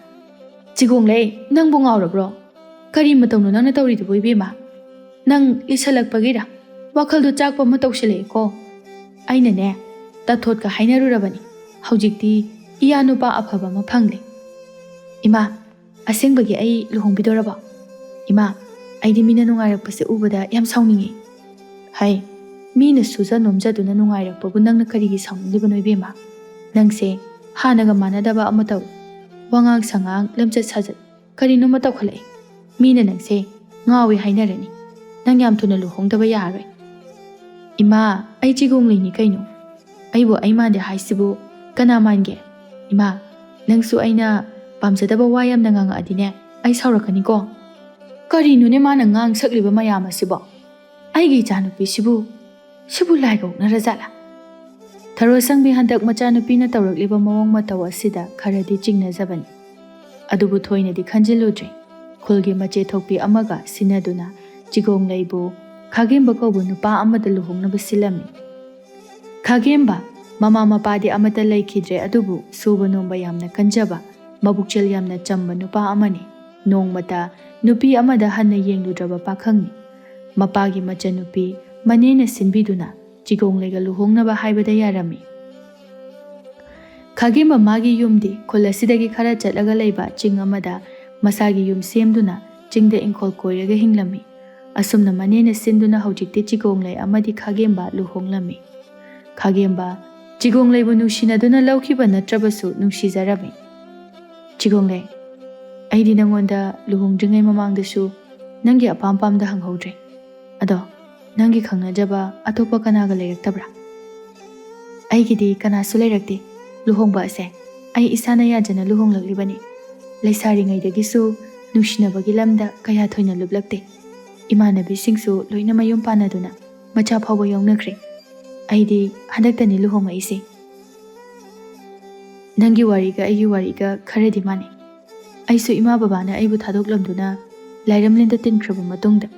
ꯆꯤꯒꯣꯡꯂꯩ, ꯅꯪꯕꯨ ꯉꯥꯎꯔꯕ꯭ꯔꯣ? ꯀꯔꯤ ꯃꯇꯧꯅꯣ ꯅꯪꯅ ꯇꯧꯔꯤꯗꯨꯕꯨ, ꯏꯕꯦꯝꯃ? ꯅꯪ ꯂꯤꯁꯜꯂꯛꯄꯒꯤꯔ? ꯋꯥꯈꯜꯗꯣ ꯆꯥꯛꯄ ꯑꯃ ꯇꯧꯁꯤꯜꯂꯛꯑꯦꯀꯣ꯫ ꯑꯩꯅꯅꯦ, ꯇꯥꯊꯣꯠꯀ ꯍꯥꯏꯅꯔꯨꯔꯕꯅꯤ꯫ ꯍꯧꯖꯤꯛꯇꯤ ꯏꯌꯥ ꯅꯨꯄꯥ ꯑꯐꯕ ꯑꯃ ꯐꯪꯂꯦ꯫ ꯏꯃꯥ, ꯑꯁꯦꯡꯕꯒꯤ ꯑꯩ ꯂꯨꯍꯣꯡꯕꯤꯗꯣꯔꯕꯣ? ꯏꯃꯥ, ꯑꯩꯗꯤ ꯃꯤꯅ ꯅꯨꯡꯉꯥꯏꯔꯛꯄꯁꯦ ꯎꯕꯗ ꯌꯥꯝ ꯁꯥꯎꯅꯤꯡꯉꯤ꯫ ꯍꯩ, ꯃꯤꯅ ꯁꯨꯖ ꯅꯣꯝꯖꯗꯨꯅ ꯅꯨꯡꯉꯥꯏꯔꯛꯄꯕꯨ ꯅꯪꯅ ꯀꯔꯤꯒꯤ ꯁꯥꯎꯅꯤꯡꯂꯤꯕꯅꯣ, ꯏꯕꯦꯝꯃ? ꯅꯪꯁꯦ ꯍꯥꯟꯅꯒ ꯃꯥꯟꯅꯗꯕ ꯑꯃ ꯇꯧꯏ꯫ ꯋꯥꯉꯥꯡ ꯁꯉꯥꯡ, ꯂꯝꯆꯠ ꯁꯥꯖꯠ, ꯀꯔꯤꯅꯣꯃ ꯇꯧꯈꯠꯂꯛꯏ꯫ ꯃꯤꯅ ꯅꯪꯁꯦ ꯉꯥꯎꯏ ꯍꯥꯏꯅꯔꯅꯤ꯫ ꯅꯪ ꯌꯥꯝ ꯊꯨꯅ ꯂꯨꯍꯣꯡꯗꯕ ꯌꯥꯔꯔꯣꯏ꯫ ꯏꯃꯥ, ꯑꯩ ꯆꯤꯒꯣꯡꯂꯩꯅꯤ ꯀꯩꯅꯣ꯫ ꯑꯩꯕꯨ ꯑꯩ ꯃꯥꯟꯗꯦ ꯍꯥꯏꯁꯤꯕꯨ ꯀꯅꯥ ꯃꯥꯟꯒꯦ? ꯏꯃꯥ, ꯅꯪꯁꯨ ꯑꯩꯅ ꯄꯥꯝꯖꯗꯕ ꯋꯥ ꯌꯥꯝꯅ ꯉꯥꯡꯉꯛꯑꯗꯤꯅꯦ, ꯑꯩ ꯁꯥꯎꯔꯛꯀꯅꯤꯀꯣ꯫ ꯀꯔꯤꯅꯣꯅꯦ ꯃꯥꯅ ꯉꯥꯡ ꯁꯛꯂꯤꯕ ꯃꯌꯥꯝ ꯑꯁꯤꯕꯣ? ꯑꯩꯒꯤ ꯏꯆꯥꯅꯨꯄꯤꯁꯤꯕꯨ, ꯁꯤꯕꯨ ꯂꯥꯏꯒ ꯑꯣꯛꯅꯔꯖꯥꯠꯂꯥ? ꯊꯔꯣꯁꯪꯕꯤ ꯍꯟꯗꯛ ꯃꯆꯥꯅꯨꯄꯤꯅ ꯇꯧꯔꯛꯂꯤꯕ ꯃꯑꯣꯡ ꯃꯇꯧ ꯑꯁꯤꯗ ꯈꯔꯗꯤ ꯆꯤꯡꯅꯖꯕꯅꯤ꯫ ꯑꯗꯨꯕꯨ ꯊꯣꯏꯅꯗꯤ ꯈꯟꯖꯤꯜꯂꯨꯗ꯭ꯔꯦ꯫ ꯈꯨꯜꯒꯤ ꯃꯆꯦ ꯊꯣꯛꯄꯤ ꯑꯃꯒ ꯁꯤꯟꯅꯗꯨꯅ ꯆꯤꯒꯣꯡꯂꯩꯕꯨ ꯈꯥꯒꯦꯝꯕ ꯀꯧꯕ ꯅꯨꯄꯥ ꯑꯃꯗ ꯂꯨꯍꯣꯡꯅꯕ ꯁꯤꯜꯂꯝꯃꯤ꯫ ꯈꯥꯒꯦꯝꯕ, ꯃꯃꯥ ꯃꯄꯥꯗꯤ ꯑꯃꯠꯇ ꯂꯩꯈꯤꯗ꯭ꯔꯦ, ꯑꯗꯨꯕꯨ ꯁꯨꯕ ꯅꯣꯝꯕ ꯌꯥꯝꯅ ꯀꯟꯖꯕ, ꯃꯕꯨꯛꯆꯦꯜ ꯌꯥꯝꯅ ꯆꯝꯕ ꯅꯨꯄꯥ ꯑꯃꯅꯤ꯫ ꯅꯣꯡꯃꯇ ꯅꯨꯄꯤ ꯑꯃꯗ ꯍꯟꯅ ꯌꯦꯡꯂꯨꯗ꯭ꯔꯕ ꯄꯥꯈꯪꯅꯤ꯫ ꯃꯄꯥꯒꯤ ꯃꯆꯟꯅꯨꯄꯤ ꯃꯅꯦꯅ ꯁꯤꯟꯕꯤꯗꯨꯅ ꯆꯤꯒꯣꯡꯂꯩꯒ ꯂꯨꯍꯣꯡꯅꯕ ꯍꯥꯏꯕꯗ ꯌꯥꯔꯝꯃꯤ꯫ ꯈꯥꯒꯦꯝꯕ ꯃꯥꯒꯤ ꯌꯨꯝꯗꯤ ꯈꯨꯜ ꯑꯁꯤꯗꯒꯤ ꯈꯔ ꯆꯠꯂꯒ ꯂꯩꯕ ꯆꯤꯡ ꯑꯃꯗ ꯃꯁꯥꯒꯤ ꯌꯨꯝ ꯁꯦꯝꯗꯨꯅ ꯆꯤꯡꯗ ꯏꯪꯈꯣꯜ ꯀꯣꯏꯔꯒ ꯍꯤꯡꯂꯝꯃꯤ꯫ ꯑꯁꯨꯝꯅ ꯃꯅꯦꯅ ꯁꯤꯟꯗꯨꯅ ꯍꯧꯖꯤꯛꯇꯤ ꯆꯤꯒꯣꯡꯂꯩ ꯑꯃꯗꯤ ꯈꯥꯒꯦꯝꯕ ꯂꯨꯍꯣꯡꯂꯝꯃꯤ꯫ ꯈꯥꯒꯦꯝꯕ ꯆꯤꯒꯣꯡꯂꯩꯕꯨ ꯅꯨꯡꯁꯤꯅꯗꯨꯅ ꯂꯧꯈꯤꯕ ꯅꯠꯇ꯭ꯔꯕꯁꯨ ꯅꯨꯡꯁꯤꯖꯔꯝꯃꯤ꯫ "ꯆꯤꯒꯣꯡꯂꯩ, ꯑꯩꯗꯤ ꯅꯪꯉꯣꯟꯗ ꯂꯨꯍꯣꯡꯗ꯭ꯔꯤꯉꯩ ꯃꯃꯥꯡꯗꯁꯨ ꯅꯪꯒꯤ ꯑꯄꯥꯝ ꯄꯥꯝꯗ ꯍꯪꯍꯧꯗ꯭ꯔꯦ꯫ ꯑꯗꯣ ꯅꯪꯒꯤ ꯈꯪꯅꯖꯕ ꯑꯇꯣꯞꯄ ꯀꯅꯥꯒ ꯂꯩꯔꯛꯇꯕ꯭ꯔꯥ?" "ꯑꯩꯒꯤꯗꯤ ꯀꯅꯥꯁꯨ ꯂꯩꯔꯛꯇꯦ꯫ ꯂꯨꯍꯣꯡꯕ ꯑꯁꯦ ꯑꯩ ꯏꯁꯥꯅ ꯌꯥꯖꯅ ꯂꯨꯍꯣꯡꯂꯛꯂꯤꯕꯅꯤ꯫ ꯂꯩꯁꯥꯔꯤꯉꯩꯗꯒꯤꯁꯨ ꯅꯨꯡꯁꯤꯅꯕꯒꯤ ꯂꯝꯗ ꯀꯌꯥ ꯊꯣꯏꯅ ꯂꯨꯞꯂꯛꯇꯦ꯫ ꯏꯃꯥꯟꯅꯕꯤꯁꯤꯡꯁꯨ ꯂꯣꯏꯅ ꯃꯌꯨꯝ ꯄꯥꯟꯅꯗꯨꯅ ꯃꯆꯥ ꯐꯥꯎꯕ ꯌꯥꯎꯅꯈ꯭ꯔꯦ꯫ ꯑꯩꯗꯤ ꯍꯟꯗꯛꯇꯅꯤ ꯂꯨꯍꯣꯡꯉꯛꯏꯁꯦ꯫" "ꯅꯪꯒꯤ ꯋꯥꯔꯤꯒ ꯑꯩꯒꯤ ꯋꯥꯔꯤꯒ ꯈꯔꯗꯤ ꯃꯥꯟꯅꯩ꯫ ꯑꯩꯁꯨ ꯏꯃꯥ ꯕꯕꯥꯅ ꯑꯩꯕꯨ ꯊꯥꯗꯣꯛꯂꯝꯗꯨꯅ ꯂꯥꯏꯔꯝꯂꯦꯟꯗ ꯇꯤꯟꯈ꯭ꯔꯕ ꯃꯇꯨꯡꯗ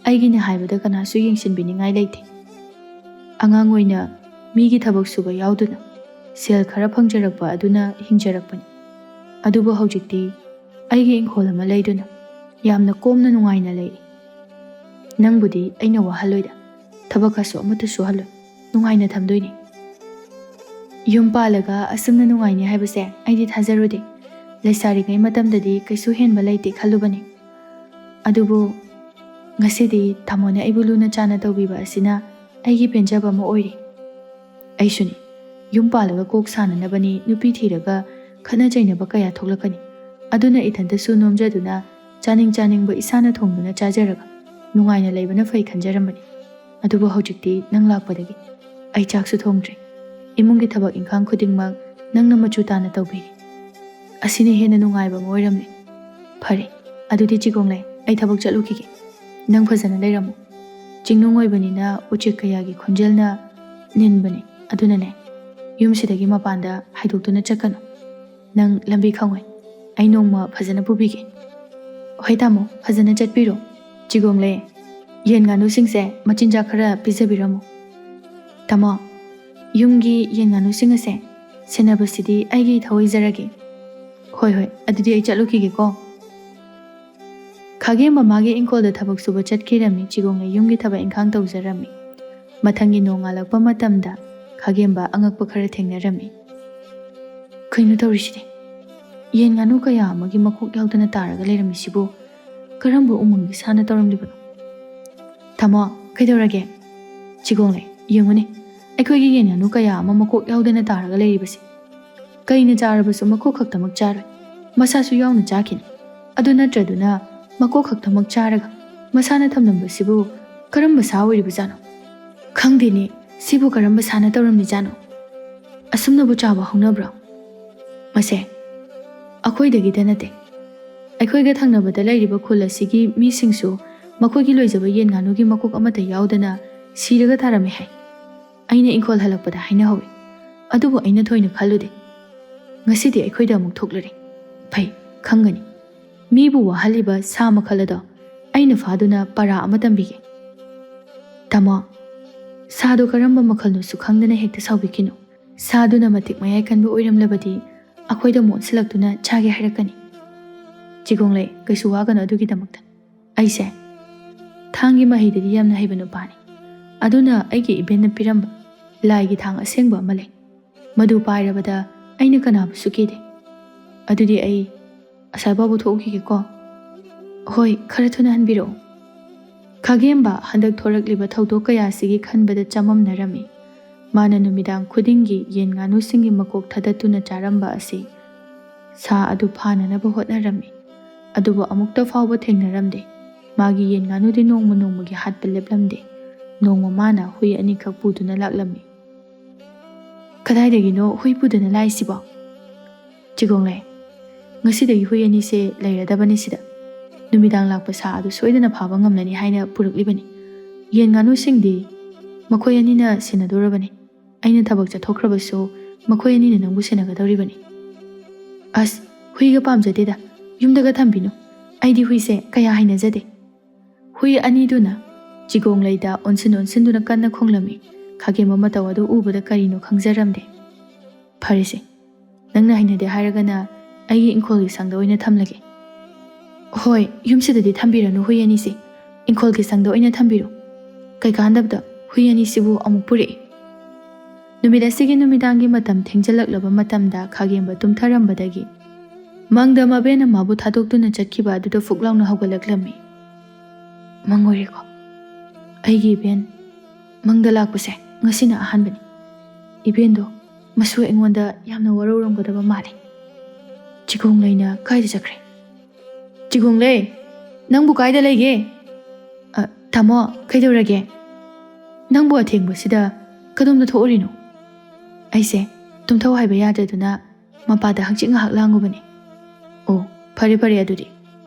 ꯑꯩꯒꯤꯅꯤ ꯍꯥꯏꯕꯗ ꯀꯅꯥꯁꯨ ꯌꯦꯡꯁꯤꯟꯕꯤꯅꯤꯡꯉꯥꯏ ꯂꯩꯇꯦ꯫ ꯑꯉꯥꯡ ꯑꯣꯏꯅ ꯃꯤꯒꯤ ꯊꯕꯛ ꯁꯨꯕ ꯌꯥꯎꯗꯨꯅ ꯁꯦꯜ ꯈꯔ ꯐꯪꯖꯔꯛꯄ ꯑꯗꯨꯅ ꯍꯤꯡꯖꯔꯛꯄꯅꯤ꯫ ꯑꯗꯨꯕꯨ ꯍꯧꯖꯤꯛꯇꯤ ꯑꯩꯒꯤ ꯏꯪꯈꯣꯜ ꯑꯃ ꯂꯩꯗꯨꯅ ꯌꯥꯝꯅ ꯀꯣꯝꯅ ꯅꯨꯡꯉꯥꯏꯅ ꯂꯩ꯫ ꯅꯪꯕꯨꯗꯤ ꯑꯩꯅ ꯋꯥꯍꯜꯂꯣꯏꯗ, ꯊꯕꯛꯀꯁꯨ ꯑꯃꯠꯇ ꯁꯨꯍꯜꯂꯣꯏ, ꯅꯨꯡꯉꯥꯏꯅ ꯊꯝꯗꯣꯏꯅꯤ꯫" "ꯌꯨꯝ ꯄꯥꯜꯂꯒ ꯑꯁꯨꯝꯅ ꯅꯨꯡꯉꯥꯏꯅꯤ ꯍꯥꯏꯕꯁꯦ ꯑꯩꯗꯤ ꯊꯥꯖꯔꯨꯗꯦ꯫ ꯂꯩꯁꯥꯔꯤꯉꯩ ꯃꯇꯝꯗꯗꯤ ꯀꯩꯁꯨ ꯍꯦꯟꯕ ꯂꯩꯇꯦ ꯈꯜꯂꯨꯕꯅꯤ꯫ ꯑꯗꯨꯕꯨ ꯉꯁꯤꯗꯤ ꯇꯥꯃꯣꯅ ꯑꯩꯕꯨ ꯂꯨꯅ ꯆꯥꯅ ꯇꯧꯕꯤꯕ ꯑꯁꯤꯅ ꯑꯩꯒꯤ ꯄꯦꯟꯖꯕ ꯑꯃ ꯑꯣꯏꯔꯦ꯫" "ꯑꯩꯁꯨꯅꯤ꯫ ꯌꯨꯝ ꯄꯥꯜꯂꯒ ꯀꯣꯛ ꯁꯥꯅꯅꯕꯅꯤ ꯅꯨꯄꯤ ꯊꯤꯔꯒ ꯈꯠꯅ ꯆꯩꯅꯕ ꯀꯌꯥ ꯊꯣꯛꯂꯛꯀꯅꯤ꯫ ꯑꯗꯨꯅ ꯏꯊꯟꯇꯁꯨ ꯅꯣꯝꯖꯗꯨꯅ ꯆꯥꯅꯤꯡ ꯆꯥꯅꯤꯡꯕ ꯏꯁꯥꯅ ꯊꯣꯡꯗꯨꯅ ꯆꯥꯖꯔꯒ ꯅꯨꯡꯉꯥꯏꯅ ꯂꯩꯕꯅ ꯐꯩ ꯈꯟꯖꯔꯝꯕꯅꯤ꯫ ꯑꯗꯨꯕꯨ ꯍꯧꯖꯤꯛꯇꯤ ꯅꯪ ꯂꯥꯛꯄꯗꯒꯤ ꯑꯩ ꯆꯥꯛꯁꯨ ꯊꯣꯡꯗ꯭ꯔꯦ, ꯏꯃꯨꯡꯒꯤ ꯊꯕꯛ ꯏꯪꯈꯥꯡ ꯈꯨꯗꯤꯡꯃꯛ ꯅꯪꯅ ꯃꯆꯨ ꯇꯥꯅ ꯇꯧꯕꯤꯔꯦ꯫ ꯑꯁꯤꯅ ꯍꯦꯟꯅ ꯅꯨꯡꯉꯥꯏꯕ ꯑꯃ ꯑꯣꯏꯔꯝꯂꯦ꯫ ꯐꯔꯦ, ꯑꯗꯨꯗꯤ ꯆꯤꯒꯣꯡꯂꯩ, ꯑꯩ ꯊꯕꯛ ꯆꯠꯂꯨꯈꯤꯒꯦ꯫ ꯅꯪ ꯐꯖꯅ ꯂꯩꯔꯝꯃꯨ꯫ ꯆꯤꯡꯅꯨꯡ ꯑꯣꯏꯕꯅꯤꯅ ꯎꯆꯦꯛ ꯀꯌꯥꯒꯤ ꯈꯣꯟꯖꯦꯜꯅ ꯅꯤꯟꯕꯅꯦ꯫ ꯑꯗꯨꯅꯅꯦ, ꯌꯨꯝꯁꯤꯗꯒꯤ ꯃꯄꯥꯟꯗ ꯍꯥꯏꯗꯣꯛꯇꯨꯅ ꯆꯠꯀꯅꯨ꯫ ꯅꯪ ꯂꯝꯕꯤ ꯈꯪꯉꯣꯏ꯫ ꯑꯩ ꯅꯣꯡꯃ ꯐꯖꯅ ꯄꯨꯕꯤꯒꯦ꯫" "ꯍꯣꯏ ꯇꯥꯃꯣ, ꯐꯖꯅ ꯆꯠꯄꯤꯔꯣ꯫ ꯆꯤꯒꯣꯡꯂꯩ, ꯌꯦꯟ ꯉꯥꯅꯨꯁꯤꯡꯁꯦ ꯃꯆꯤꯟꯖꯥꯛ ꯈꯔ ꯄꯤꯖꯕꯤꯔꯝꯃꯨ꯫" "ꯇꯥꯃꯣ, ꯌꯨꯝꯒꯤ ꯌꯦꯟ ꯉꯥꯅꯨꯁꯤꯡ ꯑꯁꯦ ꯁꯦꯟꯅꯕꯁꯤꯗꯤ ꯑꯩꯒꯤ ꯊꯧꯑꯣꯏꯖꯔꯒꯦ꯫ ꯍꯣꯏ, ꯍꯣꯏ, ꯑꯗꯨꯗꯤ ꯑꯩ ꯆꯠꯂꯨꯈꯤꯒꯦꯀꯣ꯫ ꯈꯥꯒꯦꯝꯕ ꯃꯥꯒꯤ ꯏꯪꯈꯣꯜꯗ ꯊꯕꯛ ꯁꯨꯕ ꯆꯠꯈꯤꯔꯝꯃꯤ꯫ ꯆꯤꯒꯣꯡꯂꯩ ꯌꯨꯝꯒꯤ ꯊꯕꯛ ꯏꯪꯈꯥꯡ ꯇꯧꯖꯔꯝꯃꯤ꯫ ꯃꯊꯪꯒꯤ ꯅꯣꯡꯉꯥꯜꯂꯛꯄ ꯃꯇꯝꯗ ꯈꯥꯒꯦꯝꯕ ꯑꯉꯛꯄ ꯈꯔ ꯊꯦꯡꯅꯔꯝꯃꯤ꯫ "ꯀꯩꯅꯣ ꯇꯧꯔꯤꯁꯤꯗꯤ? ꯌꯦꯟ ꯉꯥꯅꯨ ꯀꯌꯥ ꯑꯃꯒꯤ ꯃꯀꯣꯛ ꯌꯥꯎꯗꯅ ꯇꯥꯔꯒ ꯂꯩꯔꯝꯃꯤꯁꯤꯕꯨ ꯀꯔꯝꯕ ꯎꯃꯪꯒꯤ ꯁꯥꯅ ꯇꯧꯔꯝꯂꯤꯕꯅꯣ?" "ꯇꯥꯃꯣ, ꯀꯩꯗꯧꯔꯒꯦ?" "ꯆꯤꯒꯣꯡꯂꯩ, ꯌꯦꯡꯉꯨꯅꯦ, ꯑꯩꯈꯣꯏꯒꯤ ꯌꯦꯟ ꯉꯥꯅꯨ ꯀꯌꯥ ꯑꯃ ꯃꯀꯣꯛ ꯌꯥꯎꯗꯅ ꯇꯥꯔꯒ ꯂꯩꯔꯤꯕꯁꯦ꯫ ꯀꯩꯅ ꯆꯥꯔꯕꯁꯨ ꯃꯀꯣꯛ ꯈꯛꯇꯃꯛ ꯆꯥꯔꯣꯏ, ꯃꯁꯥꯁꯨ ꯌꯥꯎꯅ ꯆꯥꯈꯤꯅꯤ꯫ ꯑꯗꯨ ꯅꯠꯇ꯭ꯔꯗꯨꯅ ꯃꯀꯣꯛ ꯈꯛꯇꯃꯛ ꯆꯥꯔꯒ ꯃꯁꯥꯅ ꯊꯝꯂꯝꯕꯁꯤꯕꯨ ꯀꯔꯝꯕ ꯁꯥ ꯑꯣꯏꯔꯤꯕꯖꯥꯠꯅꯣ? ꯈꯪꯗꯦꯅꯦ, ꯁꯤꯕꯨ ꯀꯔꯝꯕ ꯁꯥꯅ ꯇꯧꯔꯝꯂꯤꯖꯥꯠꯅꯣ? ꯑꯁꯨꯝꯅꯕꯨ ꯆꯥꯕ ꯍꯧꯅꯕ꯭ꯔꯣ?" "ꯃꯁꯦ, ꯑꯩꯈꯣꯏꯗꯒꯤꯗ ꯅꯠꯇꯦ, ꯑꯩꯈꯣꯏꯒ ꯊꯪꯅꯕꯗ ꯂꯩꯔꯤꯕ ꯈꯨꯜ ꯑꯁꯤꯒꯤ ꯃꯤꯁꯤꯡꯁꯨ ꯃꯈꯣꯏꯒꯤ ꯂꯣꯏꯖꯕ ꯌꯦꯟ ꯉꯥꯅꯨꯒꯤ ꯃꯀꯣꯛ ꯑꯃꯠꯇ ꯌꯥꯎꯗꯅ ꯁꯤꯔꯒ ꯇꯥꯔꯝꯃꯦ ꯍꯥꯏ꯫ ꯑꯩꯅ ꯏꯪꯈꯣꯜ ꯍꯜꯂꯛꯄꯗ ꯍꯥꯏꯅꯍꯧꯏ, ꯑꯗꯨꯕꯨ ꯑꯩꯅ ꯊꯣꯏꯅ ꯈꯜꯂꯨꯗꯦ꯫ ꯉꯁꯤꯗꯤ ꯑꯩꯈꯣꯏꯗ ꯑꯃꯨꯛ ꯊꯣꯛꯂꯔꯦ꯫ ꯐꯩ, ꯈꯪꯒꯅꯤ꯫ ꯃꯤꯕꯨ ꯋꯥꯍꯜꯂꯤꯕ ꯁꯥ ꯃꯈꯜ ꯑꯗꯣ ꯑꯩꯅ ꯐꯥꯗꯨꯅ ꯄꯔꯥ ꯑꯃ ꯇꯝꯕꯤꯒꯦ꯫" "ꯇꯥꯃꯣ, ꯁꯥꯗꯣ ꯀꯔꯝꯕ ꯃꯈꯜꯅꯣꯁꯨ ꯈꯪꯗꯅ ꯍꯦꯛꯇ ꯁꯥꯎꯕꯤꯈꯤꯅꯨ꯫ ꯁꯥꯗꯨꯅ ꯃꯇꯤꯛ ꯃꯌꯥꯏ ꯀꯟꯕ ꯑꯣꯏꯔꯝꯂꯕꯗꯤ ꯑꯩꯈꯣꯏꯗ ꯑꯃꯨꯛ ꯑꯣꯟꯁꯤꯜꯂꯛꯇꯨꯅ ꯆꯥꯒꯦ ꯍꯥꯏꯔꯛꯀꯅꯤ꯫" "ꯆꯤꯒꯣꯡꯂꯩ, ꯀꯩꯁꯨ ꯋꯥꯒꯅꯨ ꯑꯗꯨꯒꯤꯗꯃꯛꯇ꯫ ꯑꯩꯁꯦ ꯊꯥꯡꯒꯤ ꯃꯍꯩꯗꯗꯤ ꯌꯥꯝꯅ ꯍꯩꯕ ꯅꯨꯄꯥꯅꯤ꯫ ꯑꯗꯨꯅ ꯑꯩꯒꯤ ꯏꯕꯦꯟꯅ ꯄꯤꯔꯝꯕ ꯂꯥꯏꯒꯤ ꯊꯥꯡ ꯑꯁꯦꯡꯕ ꯑꯃ ꯂꯩ꯫ ꯃꯗꯨ ꯄꯥꯏꯔꯕꯗ ꯑꯩꯅ ꯀꯅꯥꯕꯨꯁꯨ ꯀꯤꯗꯦ꯫ ꯑꯗꯨꯗꯤ ꯑꯩ ꯑꯁꯥꯏ ꯐꯥꯎꯕ ꯊꯣꯛꯎꯈꯤꯒꯦꯀꯣ꯫" "ꯍꯣꯏ, ꯈꯔ ꯊꯨꯅ ꯍꯟꯕꯤꯔꯛꯑꯣ꯫" ꯈꯥꯒꯦꯝꯕ ꯍꯟꯗꯛ ꯊꯣꯔꯛꯂꯤꯕ ꯊꯧꯗꯣꯛ ꯀꯌꯥꯁꯤꯒꯤ ꯈꯟꯕꯗ ꯆꯃꯝꯅꯔꯝꯃꯤ꯫ ꯃꯥꯅ ꯅꯨꯃꯤꯗꯥꯡ ꯈꯨꯗꯤꯡꯒꯤ ꯌꯦꯟ ꯉꯥꯅꯨꯁꯤꯡꯒꯤ ꯃꯀꯣꯛ ꯊꯗꯠꯇꯨꯅ ꯆꯥꯔꯝꯕ ꯑꯁꯤ ꯁꯥ ꯑꯗꯨ ꯐꯥꯅꯅꯕ ꯍꯣꯠꯅꯔꯝꯃꯤ꯫ ꯑꯗꯨꯕꯨ ꯑꯃꯨꯛꯇ ꯐꯥꯎꯕ ꯊꯦꯡꯅꯔꯝꯗꯦ꯫ ꯃꯥꯒꯤ ꯌꯦꯟ ꯉꯥꯅꯨꯗꯤ ꯅꯣꯡꯃ ꯅꯣꯡꯃꯒꯤ ꯍꯥꯠꯄ ꯂꯦꯞꯂꯝꯗꯦ꯫ ꯅꯣꯡꯃ ꯃꯥꯅ ꯍꯨꯏ ꯑꯅꯤꯈꯛ ꯄꯨꯗꯨꯅ ꯂꯥꯛꯂꯝꯃꯤ꯫ "ꯀꯗꯥꯏꯗꯒꯤꯅꯣ ꯍꯨꯏ ꯄꯨꯗꯨꯅ ꯂꯥꯛꯏꯁꯤꯕꯣ?" "ꯆꯤꯒꯣꯡꯂꯩ, ꯉꯁꯤꯗꯒꯤ ꯍꯨꯏ ꯑꯅꯤꯁꯦ ꯂꯩꯔꯗꯕꯅꯤ ꯁꯤꯗ꯫ ꯅꯨꯃꯤꯗꯥꯡ ꯂꯥꯛꯄ ꯁꯥ ꯑꯗꯨ ꯁꯣꯏꯗꯅ ꯐꯥꯕ ꯉꯝꯂꯅꯤ ꯍꯥꯏꯅ ꯄꯨꯔꯛꯂꯤꯕꯅꯤ꯫ ꯌꯦꯟ ꯉꯥꯅꯨꯁꯤꯡꯗꯤ ꯃꯈꯣꯏ ꯑꯅꯤꯅ ꯁꯦꯟꯅꯗꯣꯔꯕꯅꯤ꯫ ꯑꯩꯅ ꯊꯕꯛ ꯆꯠꯊꯣꯛꯈ꯭ꯔꯕꯁꯨ ꯃꯈꯣꯏ ꯑꯅꯤꯅ ꯅꯪꯕꯨ ꯁꯦꯟꯅꯒꯗꯧꯔꯤꯕꯅꯤ꯫" "ꯑꯁ, ꯍꯨꯏꯒ ꯄꯥꯝꯖꯗꯦꯗ, ꯌꯨꯝꯗꯒ ꯊꯝꯕꯤꯅꯨ꯫ ꯑꯩꯗꯤ ꯍꯨꯏꯁꯦ ꯀꯌꯥ ꯍꯩꯅꯖꯗꯦ꯫" ꯍꯨꯏ ꯑꯅꯤꯗꯨꯅ ꯆꯤꯒꯣꯡꯂꯩꯗ ꯑꯣꯟꯁꯤꯟ ꯑꯣꯟꯁꯤꯟꯗꯨꯅ ꯀꯟꯅ ꯈꯣꯡꯂꯝꯃꯤ꯫ ꯈꯥꯒꯦꯝꯕ ꯃꯇꯧ ꯑꯗꯨ ꯎꯕꯗ ꯀꯔꯤꯅꯣ ꯈꯪꯖꯔꯝꯗꯦ꯫ "ꯐꯔꯦꯁꯦ, ꯅꯪꯅ ꯍꯩꯅꯗꯦ ꯍꯥꯏꯔꯒꯅ ꯑꯩꯒꯤ ꯏꯪꯈꯣꯜꯒꯤ ꯁꯪꯗ ꯑꯣꯏꯅ ꯊꯝꯂꯒꯦ꯫" "ꯍꯣꯏ, ꯌꯨꯝꯁꯤꯗꯗꯤ ꯊꯝꯕꯤꯔꯅꯨ ꯍꯨꯏ ꯑꯅꯤꯁꯦ꯫ ꯏꯪꯈꯣꯜꯒꯤ ꯁꯪꯗ ꯑꯣꯏꯅ ꯊꯝꯕꯤꯔꯣ꯫ ꯀꯩꯀꯥꯟꯗꯕꯗ ꯍꯨꯏ ꯑꯅꯤꯁꯤꯕꯨ ꯑꯃꯨꯛ ꯄꯨꯔꯛꯏ꯫" ꯅꯨꯃꯤꯠ ꯑꯁꯤꯒꯤ ꯅꯨꯃꯤꯗꯥꯡꯒꯤ ꯃꯇꯝ ꯊꯦꯡꯖꯤꯜꯂꯛꯂꯕ ꯃꯇꯝꯗ ꯈꯥꯒꯦꯝꯕ ꯇꯨꯝꯊꯔꯝꯕꯗꯒꯤ ꯃꯪꯗ ꯃꯕꯦꯟꯅ ꯃꯥꯕꯨ ꯊꯥꯗꯣꯛꯇꯨꯅ ꯆꯠꯈꯤꯕ ꯑꯗꯨꯗ ꯐꯨꯛ ꯂꯥꯎꯅ ꯍꯧꯒꯠꯂꯛꯂꯝꯃꯤ꯫ "ꯃꯪ ꯑꯣꯏꯔꯦꯀꯣ? ꯑꯩꯒꯤ ꯏꯕꯦꯟ ꯃꯪꯗ ꯂꯥꯛꯄꯁꯦ ꯉꯁꯤꯅ ꯑꯍꯥꯟꯕꯅꯤ꯫ ꯏꯕꯦꯟꯗꯣ ꯃꯁꯨ ꯑꯩꯉꯣꯟꯗ ꯌꯥꯝꯅ ꯋꯥꯔꯧꯔꯝꯒꯗꯕ ꯃꯥꯜꯂꯤ꯫" "ꯆꯤꯒꯣꯡꯂꯩꯅ ꯀꯥꯏꯗ ꯆꯠꯈ꯭ꯔꯦ? ꯆꯤꯒꯣꯡꯂꯩ, ꯅꯪꯕꯨ ꯀꯥꯏꯗ ꯂꯩꯒꯦ?" "ꯑ, ꯇꯥꯃꯣ, ꯀꯩꯗꯧꯔꯒꯦ? ꯅꯪꯕꯨ ꯑꯊꯦꯡꯕꯁꯤꯗ ꯀꯗꯣꯝꯗ ꯊꯣꯛꯎꯔꯤꯅꯣ?" "ꯑꯩꯁꯦ ꯇꯨꯝꯊꯧ ꯍꯥꯏꯕ ꯌꯥꯗꯗꯨꯅ ꯃꯄꯥꯗ ꯍꯪꯆꯤꯠ ꯉꯥꯏꯍꯥꯛ ꯂꯥꯡꯉꯨꯕꯅꯤ꯫" "ꯑꯣ, ꯐꯔꯦ ꯐꯔꯦ ꯑꯗꯨꯗꯤ꯫"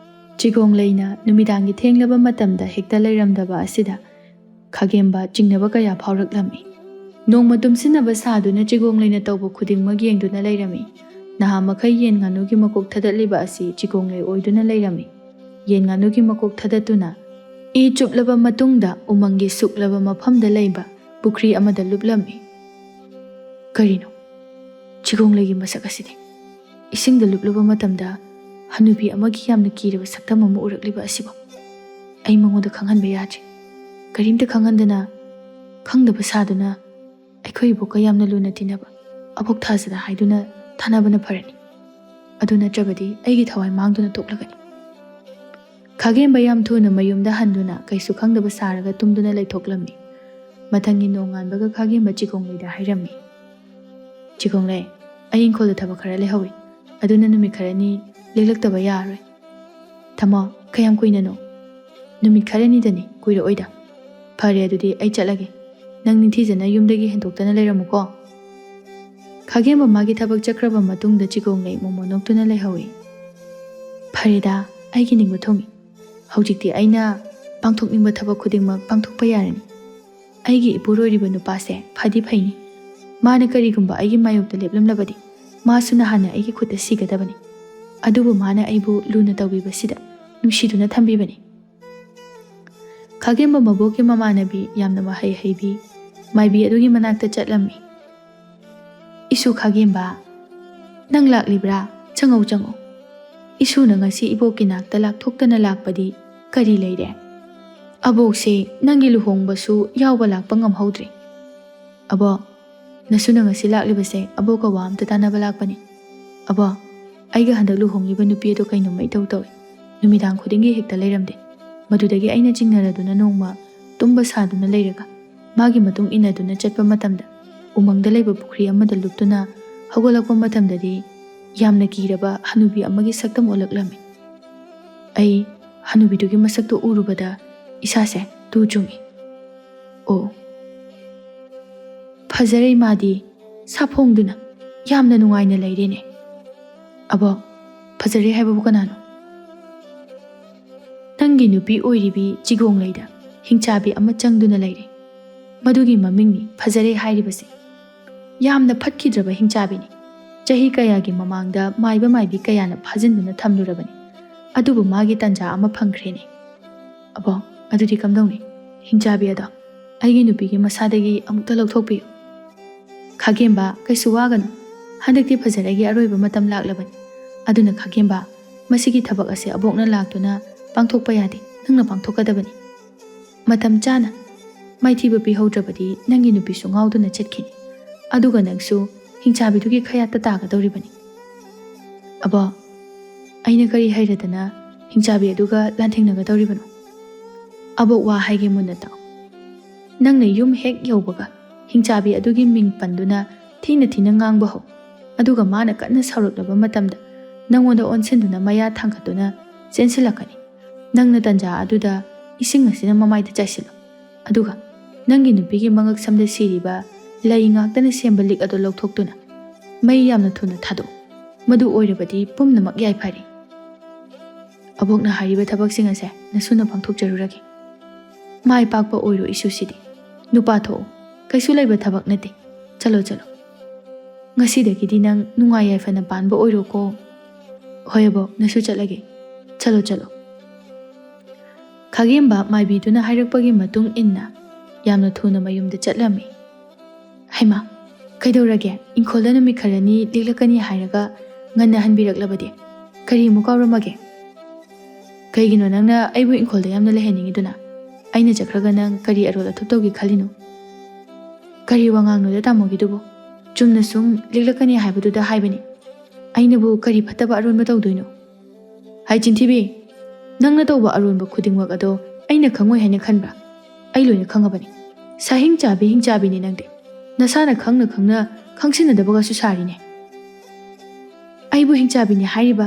ꯆꯤꯒꯣꯡꯂꯩꯅ ꯅꯨꯃꯤꯗꯥꯡꯒꯤ ꯊꯦꯡꯂꯕ ꯃꯇꯝꯗ ꯍꯦꯛꯇ ꯂꯩꯔꯝꯗꯕ ꯑꯁꯤꯗ ꯈꯥꯒꯦꯝꯕ ꯆꯤꯡꯅꯕ ꯀꯌꯥ ꯐꯥꯎꯔꯛꯂꯝꯃꯤ꯫ ꯅꯣꯡꯃ ꯇꯨꯝꯁꯤꯟꯅꯕ ꯁꯥꯗꯨꯅ ꯆꯤꯒꯣꯡꯂꯩꯅ ꯇꯧꯕ ꯈꯨꯗꯤꯡꯃꯛ ꯌꯦꯡꯗꯨꯅ ꯂꯩꯔꯝꯃꯤ꯫ ꯅꯍꯥ ꯃꯈꯩ ꯌꯦꯟ ꯉꯥꯅꯨꯒꯤ ꯃꯀꯣꯛ ꯊꯗꯠꯂꯤꯕ ꯑꯁꯤ ꯆꯤꯒꯣꯡꯂꯩ ꯑꯣꯏꯗꯨꯅ ꯂꯩꯔꯝꯃꯤ꯫ ꯌꯦꯟ ꯉꯥꯅꯨꯒꯤ ꯃꯀꯣꯛ ꯊꯗꯠꯇꯨꯅ ꯏ ꯆꯨꯞꯂꯕ ꯃꯇꯨꯡꯗ ꯎꯃꯪꯒꯤ ꯁꯨꯛꯂꯕ ꯃꯐꯝꯗ ꯂꯩꯕ ꯄꯨꯈ꯭ꯔꯤ ꯑꯃꯗ ꯂꯨꯞꯂꯝꯃꯤ꯫ ꯀꯔꯤꯅꯣ? ꯆꯤꯒꯣꯡꯂꯩꯒꯤ ꯃꯁꯛ ꯑꯁꯤꯗꯤ ꯏꯁꯤꯡꯗ ꯂꯨꯞꯂꯨꯕ ꯃꯇꯝꯗ ꯍꯅꯨꯕꯤ ꯑꯃꯒꯤ ꯌꯥꯝꯅ ꯀꯤꯔꯕ ꯁꯛꯇꯝ ꯑꯃ ꯎꯔꯛꯂꯤꯕ ꯑꯁꯤꯕꯨ ꯑꯩ ꯃꯉꯣꯟꯗ ꯈꯪꯍꯟꯕ ꯌꯥꯗ꯭ꯔꯤ꯫ ꯀꯔꯤꯝꯇ ꯈꯪꯍꯟꯗꯅ, ꯈꯪꯗꯕ ꯁꯥꯗꯨꯅ ꯑꯩꯈꯣꯏ ꯏꯕꯣꯛꯀ ꯌꯥꯝꯅ ꯂꯨꯅ ꯇꯤꯟꯅꯕ ꯑꯕꯣꯛ ꯊꯥꯖꯗ ꯍꯥꯏꯗꯨꯅ ꯊꯥꯅꯕꯅ ꯐꯔꯅꯤ꯫ ꯑꯗꯨ ꯅꯠꯇ꯭ꯔꯕꯗꯤ ꯑꯩꯒꯤ ꯊꯋꯥꯏ ꯃꯥꯡꯗꯨꯅ ꯇꯣꯛꯂꯒꯅꯤ꯫ ꯈꯥꯒꯦꯝꯕ ꯌꯥꯝ ꯊꯨꯅ ꯃꯌꯨꯝꯗ ꯍꯟꯗꯨꯅ ꯀꯩꯁꯨ ꯈꯪꯗꯕ ꯁꯥꯔꯒ ꯇꯨꯝꯗꯨꯅ ꯂꯩꯊꯣꯛꯂꯝꯃꯤ꯫ ꯃꯊꯪꯒꯤ ꯅꯣꯡꯉꯥꯟꯕꯒ ꯈꯥꯒꯦꯝꯕ ꯆꯤꯒꯣꯡꯂꯩꯗ ꯍꯥꯏꯔꯝꯃꯤ, "ꯆꯤꯒꯣꯡꯂꯩ, ꯑꯩ ꯏꯪꯈꯣꯜꯗ ꯊꯕꯛ ꯈꯔ ꯂꯩꯍꯧꯏ, ꯑꯗꯨꯅ ꯅꯨꯃꯤꯠ ꯈꯔꯅꯤ ꯂꯦꯛꯂꯛꯇꯕ ꯌꯥꯔꯔꯣꯏ꯫" "ꯊꯝꯃꯣ, ꯀꯌꯥꯝ ꯀꯨꯏꯅꯅꯣ?" "ꯅꯨꯃꯤꯠ ꯈꯔꯅꯤꯗꯅꯤ, ꯀꯨꯏꯔꯛꯑꯣꯏꯗ꯫" "ꯐꯔꯦ, ꯑꯗꯨꯗꯤ ꯑꯩ ꯆꯠꯂꯒꯦ꯫ ꯅꯪ ꯅꯤꯡꯊꯤꯖꯅ ꯌꯨꯝꯗꯒꯤ ꯍꯦꯟꯗꯣꯛꯇꯅ ꯂꯩꯔꯝꯃꯨꯀꯣ꯫" ꯈꯥꯒꯦꯝꯕ ꯃꯥꯒꯤ ꯊꯕꯛ ꯆꯠꯈ꯭ꯔꯕ ꯃꯇꯨꯡꯗ ꯆꯤꯒꯣꯡꯂꯩ ꯃꯣꯃꯣ ꯅꯣꯛꯇꯨꯅ ꯂꯩꯍꯧꯏ꯫ "ꯐꯔꯦꯗ, ꯑꯩꯒꯤ ꯅꯤꯡꯕ ꯊꯨꯡꯏ꯫ ꯍꯧꯖꯤꯛꯇꯤ ꯑꯩꯅ ꯄꯥꯡꯊꯣꯛꯅꯤꯡꯕ ꯊꯕꯛ ꯈꯨꯗꯤꯡꯃꯛ ꯄꯥꯡꯊꯣꯛꯄ ꯌꯥꯔꯅꯤ꯫ ꯑꯩꯒꯤ ꯏꯄꯨꯔꯣꯏꯔꯤꯕ ꯅꯨꯄꯥꯁꯦ ꯐꯗꯤ ꯐꯩꯅꯤ꯫ ꯃꯥꯅ ꯀꯔꯤꯒꯨꯝꯕ ꯑꯩꯒꯤ ꯃꯥꯌꯣꯛꯇ ꯂꯦꯞꯂꯝꯂꯕꯗꯤ ꯃꯥꯁꯨ ꯅꯍꯥꯟꯅ ꯑꯩꯒꯤ ꯈꯨꯠꯇ ꯁꯤꯒꯗꯕꯅꯤ꯫ ꯑꯗꯨꯕꯨ ꯃꯥꯅ ꯑꯩꯕꯨ ꯂꯨꯅ ꯇꯧꯕꯤꯕꯁꯤꯗ ꯅꯨꯡꯁꯤꯗꯨꯅ ꯊꯝꯕꯤꯕꯅꯤ꯫" ꯈꯥꯒꯦꯝꯕ ꯃꯕꯣꯛꯀꯤ ꯃꯃꯥꯟꯅꯕꯤ ꯌꯥꯝꯅ ꯃꯍꯩ ꯍꯩꯕꯤ, ꯃꯥꯏꯕꯤ ꯑꯗꯨꯒꯤ ꯃꯅꯥꯛꯇ ꯆꯠꯂꯝꯃꯤ꯫ "ꯏꯁꯨ ꯈꯥꯒꯦꯝꯕ, ꯅꯪ ꯂꯥꯛꯂꯤꯕ꯭ꯔꯥ? ꯆꯪꯉꯧ, ꯆꯪꯉꯧ꯫ ꯏꯁꯨꯅ ꯉꯁꯤ ꯏꯕꯣꯛꯀꯤ ꯅꯥꯛꯇ ꯂꯥꯛꯊꯣꯛꯇꯅ ꯂꯥꯛꯄꯗꯤ ꯀꯔꯤ ꯂꯩꯔꯦ? ꯑꯕꯣꯛꯁꯦ ꯅꯪꯒꯤ ꯂꯨꯍꯣꯡꯕꯁꯨ ꯌꯥꯎꯕ ꯂꯥꯛꯄ ꯉꯝꯍꯧꯗ꯭ꯔꯦ꯫ ꯑꯕꯣꯛ, ꯅꯁꯨꯅ ꯉꯁꯤ ꯂꯥꯛꯂꯤꯕꯁꯦ ꯑꯕꯣꯛꯀ ꯋꯥ ꯑꯝꯇ ꯇꯥꯟꯅꯕ ꯂꯥꯛꯄꯅꯤ꯫ ꯑꯕꯣꯛ, ꯑꯩꯒ ꯍꯟꯗꯛ ꯂꯨꯍꯣꯡꯂꯤꯕ ꯅꯨꯄꯤ ꯑꯗꯣ ꯀꯩꯅꯣꯝꯃ ꯏꯇꯧ ꯇꯧꯏ꯫ ꯅꯨꯃꯤꯗꯥꯡ ꯈꯨꯗꯤꯡꯒꯤ ꯍꯦꯛꯇ ꯂꯩꯔꯝꯗꯦ꯫ ꯃꯗꯨꯗꯒꯤ ꯑꯩꯅ ꯆꯤꯡꯅꯔꯗꯨꯅ ꯅꯣꯡꯃ ꯇꯨꯝꯕ ꯁꯥꯗꯨꯅ ꯂꯩꯔꯒ ꯃꯥꯒꯤ ꯃꯇꯨꯡ ꯏꯟꯅꯗꯨꯅ ꯆꯠꯄ ꯃꯇꯝꯗ ꯎꯃꯪꯗ ꯂꯩꯕ ꯄꯨꯈ꯭ꯔꯤ ꯑꯃꯗ ꯂꯨꯞꯇꯨꯅ ꯍꯧꯒꯠꯂꯛꯄ ꯃꯇꯝꯗꯗꯤ ꯌꯥꯝꯅ ꯀꯤꯔꯕ ꯍꯅꯨꯕꯤ ꯑꯃꯒꯤ ꯁꯛꯇꯝ ꯑꯣꯜꯂꯛꯂꯝꯃꯤ꯫ ꯑꯩ ꯍꯅꯨꯕꯤꯗꯨꯒꯤ ꯃꯁꯛꯇꯨ ꯎꯔꯨꯕꯗ ꯏꯁꯥꯁꯦ ꯇꯨ ꯆꯨꯡꯏ꯫ ꯑꯣ, ꯐꯖꯔꯦ ꯃꯥꯗꯤ, ꯁꯥꯐꯣꯡꯗꯨꯅ ꯌꯥꯝꯅ ꯅꯨꯡꯉꯥꯏꯅ ꯂꯩꯔꯦꯅꯦ꯫ ꯑꯕꯣ, ꯐꯖꯔꯦ ꯍꯥꯏꯕꯕꯨ ꯀꯅꯥꯅꯣ? ꯅꯪꯒꯤ ꯅꯨꯄꯤ ꯑꯣꯏꯔꯤꯕꯤ ꯆꯤꯒꯣꯡꯂꯩꯗ ꯍꯤꯡꯆꯥꯕꯤ ꯑꯃ ꯆꯪꯗꯨꯅ ꯂꯩꯔꯦ꯫ ꯃꯗꯨꯒꯤ ꯃꯃꯤꯡꯅꯤ ꯐꯖꯔꯦ ꯍꯥꯏꯔꯤꯕꯁꯦ꯫ ꯌꯥꯝꯅ ꯐꯠꯈꯤꯗ꯭ꯔꯕ ꯍꯤꯡꯆꯥꯕꯤꯅꯤ꯫ ꯆꯍꯤ ꯀꯌꯥꯒꯤ ꯃꯃꯥꯡꯗ ꯃꯥꯏꯕ ꯃꯥꯏꯕꯤ ꯀꯌꯥꯅ ꯐꯥꯖꯤꯟꯗꯨꯅ ꯊꯝꯂꯨꯔꯕꯅꯤ꯫ ꯑꯗꯨꯕꯨ ꯃꯥꯒꯤ ꯇꯟꯖꯥ ꯑꯃ ꯐꯪꯈ꯭ꯔꯦꯅꯦ꯫ ꯑꯕꯣ, ꯑꯗꯨꯗꯤ ꯀꯝꯗꯧꯅꯤ? ꯍꯤꯡꯆꯥꯕꯤ ꯑꯗꯣ ꯑꯩꯒꯤ ꯅꯨꯄꯤꯒꯤ ꯃꯁꯥꯗꯒꯤ ꯑꯃꯨꯛꯇ ꯂꯧꯊꯣꯛꯄꯤꯌꯨ꯫ ꯈꯥꯒꯦꯝꯕ, ꯀꯩꯁꯨ ꯋꯥꯒꯅꯨ꯫ ꯍꯟꯗꯛꯇꯤ ꯐꯖꯔꯒꯤ ꯑꯔꯣꯏꯕ ꯃꯇꯝ ꯂꯥꯛꯂꯕꯅꯤ꯫ ꯑꯗꯨꯅ ꯈꯥꯒꯦꯝꯕ, ꯃꯁꯤꯒꯤ ꯊꯕꯛ ꯑꯁꯤ ꯑꯕꯣꯛꯅ ꯂꯥꯛꯇꯨꯅ ꯄꯥꯡꯊꯣꯛꯄ ꯌꯥꯗꯦ꯫ ꯅꯪꯅ ꯄꯥꯡꯊꯣꯛꯀꯗꯕꯅꯤ꯫ ꯃꯇꯝ ꯆꯥꯅ ꯃꯥꯏꯊꯤꯕ ꯄꯤꯍꯧꯗ꯭ꯔꯕꯗꯤ ꯅꯪꯒꯤ ꯅꯨꯄꯤꯁꯨ ꯉꯥꯎꯗꯨꯅ ꯆꯠꯈꯤꯅꯤ꯫ ꯑꯗꯨꯒ ꯅꯪꯁꯨ ꯍꯤꯡꯆꯥꯕꯤꯗꯨꯒꯤ ꯈꯌꯥꯠꯇ ꯇꯥꯒꯗꯧꯔꯤꯕꯅꯤ꯫ ꯑꯕꯣ, ꯑꯩꯅ ꯀꯔꯤ ꯍꯩꯔꯗꯅ ꯍꯤꯡꯆꯥꯕꯤ ꯑꯗꯨꯒ ꯂꯥꯟꯊꯦꯡꯅꯒꯗꯧꯔꯤꯕꯅꯣ? ꯑꯕꯣꯛ, ꯋꯥ ꯍꯥꯏꯒꯦ ꯃꯨꯟꯅ ꯇꯥꯎ꯫ ꯅꯪꯅ ꯌꯨꯝ ꯍꯦꯛ ꯌꯧꯕꯒ ꯍꯤꯡꯆꯥꯕꯤ ꯑꯗꯨꯒꯤ ꯃꯤꯡ ꯄꯟꯗꯨꯅ ꯊꯤꯅ ꯊꯤꯅ ꯉꯥꯡꯕ ꯍꯧ꯫ ꯑꯗꯨꯒ ꯃꯥꯅ ꯀꯟꯅ ꯁꯥꯎꯔꯛꯂꯕ ꯃꯇꯝꯗ ꯅꯪꯉꯣꯟꯗ ꯑꯣꯟꯁꯤꯟꯗꯨꯅ ꯃꯌꯥ ꯊꯥꯡꯒꯠꯇꯨꯅ ꯆꯦꯟꯁꯤꯜꯂꯛꯀꯅꯤ꯫ ꯅꯪꯅ ꯇꯟꯖꯥ ꯑꯗꯨꯗ ꯏꯁꯤꯡ ꯑꯁꯤꯅ ꯃꯃꯥꯏꯗ ꯆꯥꯏꯁꯤꯜꯂꯨ꯫ ꯑꯗꯨꯒ ꯅꯪꯒꯤ ꯅꯨꯄꯤꯒꯤ ꯃꯉꯛꯁꯝꯗ ꯁꯤꯔꯤꯕ ꯂꯩ ꯉꯥꯛꯇꯅ ꯁꯦꯝꯕ ꯂꯤꯛ ꯑꯗꯨ ꯂꯧꯊꯣꯛꯇꯨꯅ ꯃꯩ ꯌꯥꯝꯅ ꯊꯨꯅ ꯊꯥꯗꯣꯛꯎ꯫ ꯃꯗꯨ ꯑꯣꯏꯔꯕꯗꯤ ꯄꯨꯝꯅꯃꯛ ꯌꯥꯏꯐꯔꯦ꯫ ꯑꯕꯣꯛꯅ ꯍꯥꯏꯔꯤꯕ ꯊꯕꯛꯁꯤꯡ ꯑꯁꯦ ꯅꯁꯨꯅ ꯄꯥꯡꯊꯣꯛꯆꯔꯨꯔꯒꯦ꯫ ꯃꯥꯏ ꯄꯥꯛꯄ ꯑꯣꯏꯔꯣ ꯏꯁꯨꯁꯤꯗꯤ꯫ ꯅꯨꯄꯥ ꯊꯣꯛꯎ꯫ ꯀꯩꯁꯨ ꯂꯩꯕ ꯊꯕꯛ ꯅꯠꯇꯦ꯫ ꯆꯠꯂꯣ, ꯆꯠꯂꯣ꯫ ꯉꯁꯤꯗꯒꯤꯗꯤ ꯅꯪ ꯅꯨꯡꯉꯥꯏ ꯌꯥꯏꯐꯅ ꯄꯥꯟꯕ ꯑꯣꯏꯔꯣꯀꯣ꯫ ꯍꯣꯏ ꯑꯕꯣꯛ, ꯅꯁꯨ ꯆꯠꯂꯒꯦ꯫ ꯆꯠꯂꯣ, ꯆꯠꯂꯣ꯫ ꯈꯥꯒꯦꯝꯕ ꯃꯥꯏꯕꯤꯗꯨꯅ ꯍꯥꯏꯔꯛꯄꯒꯤ ꯃꯇꯨꯡ ꯏꯟꯅ ꯌꯥꯝꯅ ꯊꯨꯅ ꯃꯌꯨꯝꯗ ꯆꯠꯂꯝꯃꯤ꯫ "ꯍꯩꯃꯥ, ꯀꯩꯗꯧꯔꯒꯦ? ꯏꯪꯈꯣꯜꯗ ꯅꯨꯃꯤꯠ ꯈꯔꯅꯤ ꯂꯦꯛꯂꯛꯀꯅꯤ ꯍꯥꯏꯔꯒ ꯉꯟꯅ ꯍꯟꯕꯤꯔꯛꯂꯕꯗꯤ? ꯀꯔꯤ ꯑꯃꯨꯛ ꯀꯥꯎꯔꯝꯃꯒꯦ?" "ꯀꯩꯒꯤꯅꯣ ꯅꯪꯅ ꯑꯩꯕꯨ ꯏꯪꯈꯣꯜꯗ ꯌꯥꯝꯅ ꯂꯩꯍꯟꯅꯤꯡꯉꯤꯗꯨꯅ? ꯑꯩꯅ ꯆꯠꯈ꯭ꯔꯒ ꯅꯪ ꯀꯔꯤ ꯑꯔꯣꯠ ꯑꯊꯨꯞ ꯇꯧꯒꯦ ꯈꯜꯂꯤꯅꯣ?" "ꯀꯔꯤ ꯋꯥꯉꯥꯡꯅꯣꯗ ꯇꯥꯃꯣꯒꯤꯗꯨꯕꯨ? ꯆꯨꯝꯅ ꯁꯨꯝ ꯂꯦꯛꯂꯛꯀꯅꯤ ꯍꯥꯏꯕꯗꯨꯗ ꯍꯥꯏꯕꯅꯤ꯫ ꯑꯩꯅꯕꯨ ꯀꯔꯤ ꯐꯠꯇꯕ ꯑꯔꯣꯟꯕ ꯇꯧꯗꯣꯏꯅꯣ?" "ꯍꯥꯏ ꯆꯤꯟꯊꯤꯕꯤ, ꯅꯪꯅ ꯇꯧꯕ ꯑꯔꯣꯟꯕ ꯈꯨꯗꯤꯡꯃꯛ ꯑꯗꯣ ꯑꯩꯅ ꯈꯪꯉꯣꯏ ꯍꯥꯏꯅ ꯈꯟꯕ꯭ꯔꯥ? ꯑꯩ ꯂꯣꯏꯅ ꯈꯪꯉꯕꯅꯤ꯫ ꯁꯥꯍꯤꯡ ꯆꯥꯕꯤ ꯍꯤꯡꯆꯥꯕꯤꯅꯤ ꯅꯪꯗꯤ꯫ ꯅꯁꯥꯅ ꯈꯪꯅ ꯈꯪꯅ ꯈꯪꯁꯤꯟꯅꯗꯕꯒꯁꯨ ꯁꯥꯔꯤꯅꯦ꯫ ꯑꯩꯕꯨ ꯍꯤꯡꯆꯥꯕꯤꯅꯤ ꯍꯥꯏꯔꯤꯕ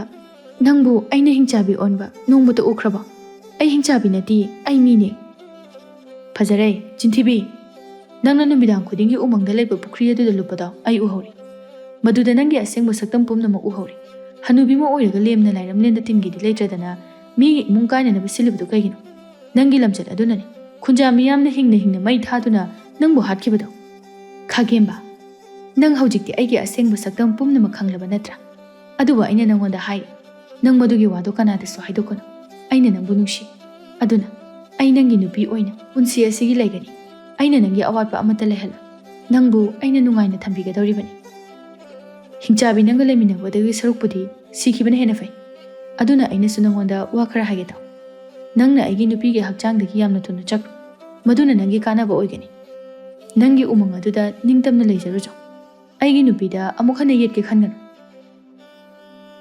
ꯅꯪꯕꯨ ꯑꯩꯅ ꯍꯤꯡꯆꯥꯕꯤ ꯑꯣꯟꯕ ꯅꯣꯡꯃꯇ ꯎꯈ꯭ꯔꯕꯣ? ꯑꯩ ꯍꯤꯡꯆꯥꯕꯤ ꯅꯠꯇꯦ, ꯑꯩ ꯃꯤꯅꯦ꯫" "ꯐꯖꯔꯦ, ꯆꯤꯟꯊꯤꯕꯤ꯫ ꯅꯪꯅ ꯅꯨꯃꯤꯗꯥꯡ ꯈꯨꯗꯤꯡꯒꯤ ꯎꯃꯪꯗ ꯂꯩꯕ ꯄꯨꯈ꯭ꯔꯤ ꯑꯗꯨꯗ ꯂꯨꯞꯄꯗꯣ ꯑꯩ ꯎꯍꯧꯔꯤ꯫ ꯃꯗꯨꯗ ꯅꯪꯒꯤ ꯑꯁꯦꯡꯕ ꯁꯛꯇꯝ ꯄꯨꯝꯅꯃꯛ ꯎꯍꯧꯔꯤ꯫ ꯍꯅꯨꯕꯤ ꯑꯃ ꯑꯣꯏꯔꯒ ꯂꯦꯝꯅ ꯂꯥꯏꯔꯝꯂꯦꯟꯗ ꯇꯤꯟꯒꯦꯗꯤ ꯂꯩꯇ꯭ꯔꯗꯅ ꯃꯤꯒꯤ ꯏꯃꯨꯡ ꯀꯥꯏꯅꯅꯕ ꯁꯤꯜꯂꯤꯕꯗꯨ ꯀꯩꯒꯤꯅꯣ? ꯅꯪꯒꯤ ꯂꯝꯆꯠ ꯑꯗꯨꯅꯅꯤ꯫ ꯈꯨꯟꯖꯥ ꯃꯤꯌꯥꯝꯅ ꯍꯤꯡꯅ ꯍꯤꯡꯅ ꯃꯩ ꯊꯥꯗꯨꯅ ꯅꯪꯕꯨ ꯍꯥꯠꯈꯤꯕꯗꯣ꯫" "ꯈꯥꯒꯦꯝꯕ, ꯅꯪ ꯍꯧꯖꯤꯛꯇꯤ ꯑꯩꯒꯤ ꯑꯁꯦꯡꯕ ꯁꯛꯇꯝ ꯄꯨꯝꯅꯃꯛ ꯈꯪꯂꯕ ꯅꯠꯇ꯭ꯔꯥ? ꯑꯗꯨꯕꯨ ꯑꯩꯅ ꯅꯪꯉꯣꯟꯗ ꯍꯥꯏꯔꯤ, ꯅꯪ ꯃꯗꯨꯒꯤ ꯋꯥꯗꯣ ꯀꯅꯥꯗꯁꯨ ꯍꯥꯏꯗꯣꯛꯀꯅꯨ꯫ ꯑꯩꯅ ꯅꯪꯕꯨ ꯅꯨꯡꯁꯤ꯫ ꯑꯗꯨꯅ ꯑꯩ ꯅꯪꯒꯤ ꯅꯨꯄꯤ ꯑꯣꯏꯅ ꯄꯨꯟꯁꯤ ꯑꯁꯤꯒꯤ ꯂꯩꯒꯅꯤ꯫ ꯑꯩꯅ ꯅꯪꯒꯤ ꯑꯋꯥꯠꯄ ꯑꯃꯠꯇ ꯂꯩꯍꯜꯂꯣꯏ꯫ ꯅꯪꯕꯨ ꯑꯩꯅ ꯅꯨꯡꯉꯥꯏꯅ ꯊꯝꯕꯤꯒꯗꯧꯔꯤꯕꯅꯤ꯫" "ꯍꯤꯡꯆꯥꯕꯤ ꯅꯪꯒ ꯂꯩꯃꯤꯟꯅꯕꯗꯒꯤ ꯁꯔꯨꯛꯄꯨꯗꯤ ꯁꯤꯈꯤꯕꯅ ꯍꯦꯟꯅ ꯐꯩ꯫ ꯑꯗꯨꯅ ꯑꯩꯅꯁꯨ ꯅꯪꯉꯣꯟꯗ ꯋꯥ ꯈꯔ ꯍꯥꯏꯒꯦ ꯇꯥꯎ꯫ ꯅꯪꯅ ꯑꯩꯒꯤ ꯅꯨꯄꯤꯒꯤ ꯍꯛꯆꯥꯡꯗꯒꯤ ꯌꯥꯝꯅ ꯊꯨꯅ ꯆꯠꯈ꯭ꯔꯣ꯫ ꯃꯗꯨꯅ ꯅꯪꯒꯤ ꯀꯥꯟꯅꯕ ꯑꯣꯏꯒꯅꯤ꯫ ꯅꯪꯒꯤ ꯎꯃꯪ ꯑꯗꯨꯗ ꯅꯤꯡꯇꯝꯅ ꯂꯩꯖꯔꯨꯆꯣ꯫ ꯑꯩꯒꯤ ꯅꯨꯄꯤꯗ ꯑꯃꯨꯛ ꯍꯟꯅ ꯌꯦꯠꯀꯦ ꯈꯟꯒꯅꯨ꯫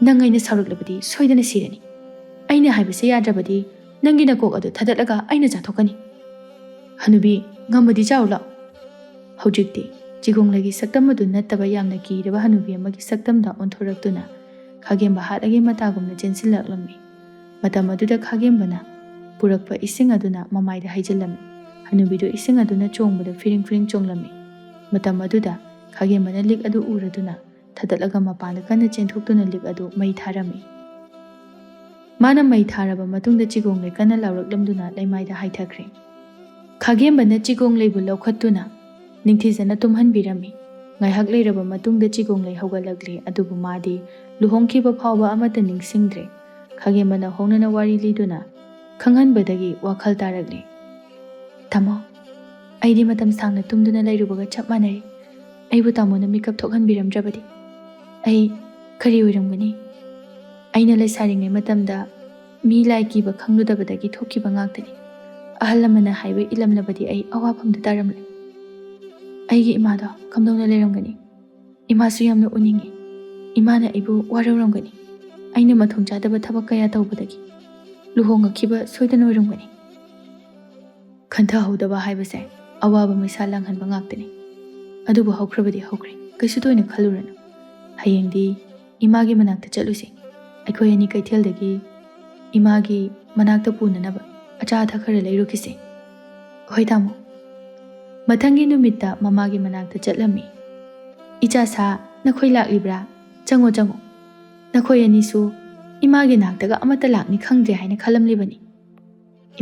ꯅꯪ ꯑꯩꯅ ꯁꯥꯎꯔꯛꯂꯕꯗꯤ ꯁꯣꯏꯗꯅ ꯁꯤꯔꯅꯤ꯫ ꯑꯩꯅ ꯍꯥꯏꯕꯁꯦ ꯌꯥꯗ꯭ꯔꯕꯗꯤ ꯅꯪꯒꯤ ꯅꯀꯣꯛ ꯑꯗꯨ ꯊꯥꯗꯠꯂꯒ ꯑꯩꯅ ꯆꯥꯊꯣꯛꯀꯅꯤ꯫ ꯍꯅꯨꯕꯤ, ꯉꯝꯃꯗꯤ ꯆꯥꯎ ꯂꯥꯎ꯫" ꯍꯧꯖꯤꯛꯇꯤ ꯆꯤꯒꯣꯡꯂꯩꯒꯤ ꯁꯛꯇꯝ ꯑꯗꯨ ꯅꯠꯇꯕ ꯌꯥꯝꯅ ꯀꯤꯔꯕ ꯍꯅꯨꯕꯤ ꯑꯃꯒꯤ ꯁꯛꯇꯝꯗ ꯑꯣꯟꯊꯣꯔꯛꯇꯨꯅ ꯈꯥꯒꯦꯝꯕ ꯍꯥꯠꯂꯒꯦ ꯃꯇꯥꯒꯨꯝꯅ ꯆꯦꯟꯁꯤꯜꯂꯛꯂꯝꯃꯤ꯫ ꯃꯇꯝ ꯑꯗꯨꯗ ꯈꯥꯒꯦꯝꯕꯅ ꯄꯨꯔꯛꯄ ꯏꯁꯤꯡ ꯑꯗꯨꯅ ꯃꯃꯥꯏꯗ ꯍꯩꯖꯤꯜꯂꯝꯃꯤ꯫ ꯍꯅꯨꯕꯤꯗꯨ ꯏꯁꯤꯡ ꯑꯗꯨꯅ ꯆꯣꯡꯕꯗ ꯐꯤꯔꯤꯡ ꯐꯤꯔꯤꯡ ꯆꯣꯡꯂꯝꯃꯤ꯫ ꯃꯇꯝ ꯑꯗꯨꯗ ꯈꯥꯒꯦꯝꯕꯅ ꯂꯤꯛ ꯑꯗꯨ ꯎꯔꯗꯨꯅ ꯊꯥꯗꯠꯂꯒ ꯃꯄꯥꯟꯗ ꯀꯟꯅ ꯆꯦꯟꯊꯣꯛꯇꯨꯅ ꯂꯤꯛ ꯑꯗꯨ ꯃꯩ ꯊꯥꯔꯝꯃꯤ꯫ ꯃꯥꯅ ꯃꯩ ꯊꯥꯔꯕ ꯃꯇꯨꯡꯗ ꯆꯤꯒꯣꯡꯂꯩ ꯀꯟꯅ ꯂꯥꯎꯔꯛꯂꯝꯗꯨꯅ ꯂꯩꯃꯥꯏꯗ ꯍꯥꯏꯊꯈ꯭ꯔꯦ꯫ ꯈꯥꯒꯦꯝꯕꯅ ꯆꯤꯒꯣꯡꯂꯩꯕꯨ ꯂꯧꯈꯠꯇꯨꯅ ꯅꯤꯡꯊꯤꯖꯅ ꯇꯨꯝꯍꯟꯕꯤꯔꯝꯃꯤ꯫ ꯉꯥꯏꯍꯥꯛ ꯂꯩꯔꯕ ꯃꯇꯨꯡꯗ ꯆꯤꯒꯣꯡꯂꯩ ꯍꯧꯒꯠꯂꯛꯂꯦ, ꯑꯗꯨꯕꯨ ꯃꯥꯗꯤ ꯂꯨꯍꯣꯡꯈꯤꯕ ꯐꯥꯎꯕ ꯑꯃꯠꯇ ꯅꯤꯡꯁꯤꯡꯗ꯭ꯔꯦ꯫ ꯈꯥꯒꯦꯝꯕꯅ ꯍꯧꯅꯅ ꯋꯥꯔꯤ ꯂꯤꯗꯨꯅ ꯈꯪꯍꯟꯕꯗꯒꯤ ꯋꯥꯈꯜ ꯇꯥꯔꯛꯂꯦ꯫ "ꯇꯥꯃꯣ, ꯑꯩꯗꯤ ꯃꯇꯝ ꯁꯥꯡꯅ ꯇꯨꯝꯗꯨꯅ ꯂꯩꯔꯨꯕꯒ ꯆꯞ ꯃꯥꯟꯅꯔꯦ꯫ ꯑꯩꯕꯨ ꯇꯥꯃꯣꯅ ꯃꯤꯀꯞ ꯊꯣꯛꯍꯟꯕꯤꯔꯝꯗ꯭ꯔꯕꯗꯤ ꯑꯩ ꯀꯔꯤ ꯑꯣꯏꯔꯝꯒꯅꯤ? ꯑꯩꯅ ꯂꯩꯁꯥꯔꯤꯉꯩ ꯃꯇꯝꯗ ꯃꯤ ꯂꯥꯏ ꯀꯤꯕ ꯈꯪꯂꯨꯗꯕꯗꯒꯤ ꯊꯣꯛꯈꯤꯕ ꯉꯥꯛꯇꯅꯤ꯫ ꯑꯍꯜ ꯂꯃꯟꯅ ꯍꯥꯏꯕ ꯏꯜꯂꯝꯂꯕꯗꯤ ꯑꯩ ꯑꯋꯥꯐꯝꯗ ꯇꯥꯔꯝꯂꯦ꯫ ꯑꯩꯒꯤ ꯏꯃꯥꯗꯣ ꯀꯝꯗꯧꯅ ꯂꯩꯔꯝꯒꯅꯤ? ꯏꯃꯥꯁꯨ ꯌꯥꯝꯅ ꯎꯅꯤꯡꯉꯤ꯫ ꯏꯃꯥꯅ ꯑꯩꯕꯨ ꯋꯥꯔꯧꯔꯝꯒꯅꯤ꯫ ꯑꯩꯅ ꯃꯊꯣꯡ ꯆꯥꯗꯕ ꯊꯕꯛ ꯀꯌꯥ ꯇꯧꯕꯗꯒꯤ ꯂꯨꯍꯣꯡꯉꯛꯈꯤꯕ ꯁꯣꯏꯗꯅ ꯑꯣꯏꯔꯝꯒꯅꯤ꯫ ꯈꯟꯊꯍꯧꯗꯕ ꯍꯥꯏꯕꯁꯦ ꯑꯋꯥꯕ ꯃꯩꯁꯥ ꯂꯥꯡꯍꯟꯕ ꯉꯥꯛꯇꯅꯤ꯫ ꯑꯗꯨꯕꯨ ꯍꯧꯈ꯭ꯔꯕꯗꯤ ꯍꯧꯈ꯭ꯔꯦ, ꯀꯩꯁꯨ ꯇꯣꯏꯅ ꯈꯜꯂꯨꯔꯅꯨ꯫ ꯍꯌꯦꯡꯗꯤ ꯏꯃꯥꯒꯤ ꯃꯅꯥꯛꯇ ꯆꯠꯂꯨꯁꯤ꯫ ꯑꯩꯈꯣꯏ ꯑꯅꯤ ꯀꯩꯊꯦꯜꯗꯒꯤ ꯏꯃꯥꯒꯤ ꯃꯅꯥꯛꯇ ꯄꯨꯅꯅꯕ ꯑꯆꯥ ꯑꯊꯛ ꯈꯔ ꯂꯩꯔꯨꯈꯤꯁꯦ꯫ ꯍꯣꯏ ꯇꯥꯃꯣ꯫ ꯃꯊꯪꯒꯤ ꯅꯨꯃꯤꯠꯇ ꯃꯃꯥꯒꯤ ꯃꯅꯥꯛꯇ ꯆꯠꯂꯝꯃꯤ꯫ "ꯏꯆꯥ ꯁꯥ, ꯅꯈꯣꯏ ꯂꯥꯛꯂꯤꯕ꯭ꯔꯥ? ꯆꯪꯉꯣ, ꯆꯪꯉꯣ꯫ ꯅꯈꯣꯏ ꯑꯅꯤꯁꯨ ꯏꯃꯥꯒꯤ ꯅꯥꯛꯇꯒ ꯑꯃꯠꯇ ꯂꯥꯛꯅꯤ ꯈꯪꯗ꯭ꯔꯦ" ꯍꯥꯏꯅ ꯈꯜꯂꯝꯂꯤꯕꯅꯤ꯫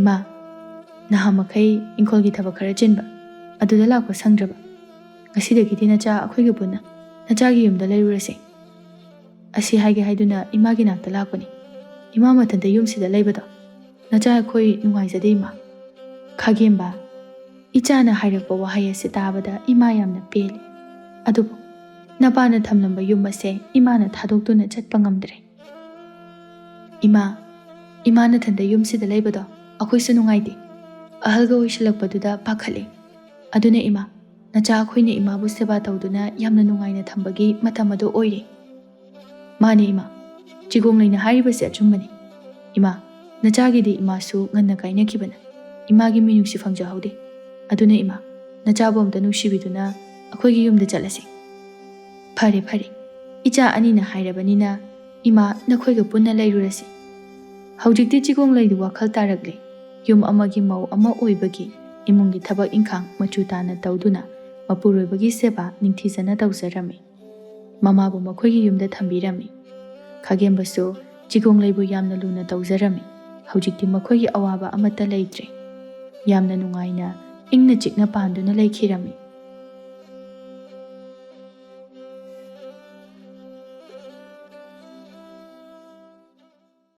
"ꯏꯃꯥ, ꯅꯍꯥ ꯃꯈꯩ ꯏꯪꯈꯣꯜꯒꯤ ꯊꯕꯛ ꯈꯔ ꯆꯤꯟꯕ, ꯑꯗꯨꯗ ꯂꯥꯛꯄ ꯁꯪꯗ꯭ꯔꯕ꯫ ꯉꯁꯤꯗꯒꯤꯗꯤ ꯅꯆꯥ ꯑꯩꯈꯣꯏꯒ ꯄꯨꯟꯅ ꯅꯆꯥꯒꯤ ꯌꯨꯝꯗ ꯂꯩꯔꯨꯔꯁꯦ"꯫ ꯑꯁꯤ ꯍꯥꯏꯒꯦ ꯍꯥꯏꯗꯨꯅ ꯏꯃꯥꯒꯤ ꯅꯥꯛꯇ ꯂꯥꯛꯄꯅꯤ꯫ ꯏꯃꯥ ꯃꯊꯟꯇ ꯌꯨꯝꯁꯤꯗ ꯂꯩꯕꯗꯣ ꯅꯆꯥ ꯑꯩꯈꯣꯏ ꯅꯨꯡꯉꯥꯏꯖꯗꯦ ꯏꯃꯥ꯫ ꯈꯥꯒꯦꯝꯕ, ꯏꯆꯥꯅ ꯍꯥꯏꯔꯛꯄ ꯋꯥꯍꯩ ꯑꯁꯤ ꯇꯥꯕꯗ ꯏꯃꯥ ꯌꯥꯝꯅ ꯄꯦꯜꯂꯤ꯫ ꯑꯗꯨꯕꯨ ꯅꯄꯥꯅ ꯊꯝꯂꯝꯕ ꯌꯨꯝ ꯑꯁꯦ ꯏꯃꯥꯅ ꯊꯥꯗꯣꯛꯇꯨꯅ ꯆꯠꯄ ꯉꯝꯗ꯭ꯔꯦ꯫ ꯏꯃꯥ, ꯏꯃꯥ ꯅꯊꯟꯇ ꯌꯨꯝꯁꯤꯗ ꯂꯩꯕꯗꯣ ꯑꯩꯈꯣꯏꯁꯨ ꯅꯨꯡꯉꯥꯏꯇꯦ꯫ ꯑꯍꯜꯒ ꯑꯣꯏꯁꯤꯜꯂꯛꯄꯗꯨꯗ ꯄꯥꯈꯠꯂꯦ꯫ ꯑꯗꯨꯅ ꯏꯃꯥ, ꯅꯆꯥ ꯑꯩꯈꯣꯏꯅ ꯏꯃꯥꯕꯨ ꯁꯦꯕꯥ ꯇꯧꯗꯨꯅ ꯌꯥꯝꯅ ꯅꯨꯡꯉꯥꯏꯅ ꯊꯝꯕꯒꯤ ꯃꯇꯝ ꯑꯗꯨ ꯑꯣꯏꯔꯦ꯫ ꯃꯥꯅꯦ ꯏꯃꯥ, ꯆꯤꯒꯣꯡꯂꯩꯅ ꯍꯥꯏꯔꯤꯕꯁꯦ ꯑꯆꯨꯝꯕꯅꯤ꯫ ꯏꯃꯥ, ꯅꯆꯥꯒꯤꯗꯤ ꯏꯃꯥꯁꯨ ꯉꯟꯅ ꯀꯥꯏꯅꯈꯤꯕꯅ ꯏꯃꯥꯒꯤ ꯃꯤꯅꯨꯡꯁꯤ ꯐꯪꯖꯍꯧꯗꯦ꯫ ꯑꯗꯨꯅ ꯏꯃꯥ, ꯅꯆꯥꯕꯨ ꯑꯝꯇ ꯅꯨꯡꯁꯤꯕꯤꯗꯨꯅ ꯑꯩꯈꯣꯏꯒꯤ ꯌꯨꯝꯗ ꯆꯠꯂꯁꯤ꯫ ꯐꯔꯦ ꯐꯔꯦ, ꯏꯆꯥ ꯑꯅꯤꯅ ꯍꯥꯏꯔꯕꯅꯤꯅ ꯏꯃꯥ ꯅꯈꯣꯏꯒ ꯄꯨꯟꯅ ꯂꯩꯔꯨꯔꯁꯤ꯫ ꯍꯧꯖꯤꯛꯇꯤ ꯆꯤꯒꯣꯡꯂꯩꯗꯨ ꯋꯥꯈꯜ ꯇꯥꯔꯛꯂꯦ꯫ ꯌꯨꯝ ꯑꯃꯒꯤ ꯃꯧ ꯑꯃ ꯑꯣꯏꯕꯒꯤ ꯏꯃꯨꯡꯒꯤ ꯊꯕꯛ ꯏꯪꯈꯥꯡ ꯃꯆꯨ ꯇꯥꯅ ꯇꯧꯗꯨꯅ ꯃꯄꯨꯔꯣꯏꯕꯒꯤ ꯁꯦꯕꯥ ꯅꯤꯡꯊꯤꯖꯅ ꯇꯧꯖꯔꯝꯃꯤ꯫ ꯃꯃꯥꯕꯨ ꯃꯈꯣꯏꯒꯤ ꯌꯨꯝꯗ ꯊꯝꯕꯤꯔꯝꯃꯤ꯫ ꯈꯥꯒꯦꯝꯕꯁꯨ ꯆꯤꯒꯣꯡꯂꯩꯕꯨ ꯌꯥꯝꯅ ꯂꯨꯅ ꯇꯧꯖꯔꯝꯃꯤ꯫ ꯍꯧꯖꯤꯛꯇꯤ ꯃꯈꯣꯏꯒꯤ ꯑꯋꯥꯕ ꯑꯃꯠꯇ ꯂꯩꯇ꯭ꯔꯦ꯫ ꯌꯥꯝꯅ ꯅꯨꯡꯉꯥꯏꯅ ꯏꯪꯅ ꯆꯤꯛꯅ ꯄꯥꯟꯗꯨꯅ ꯂꯩꯈꯤꯔꯝꯃꯤ꯫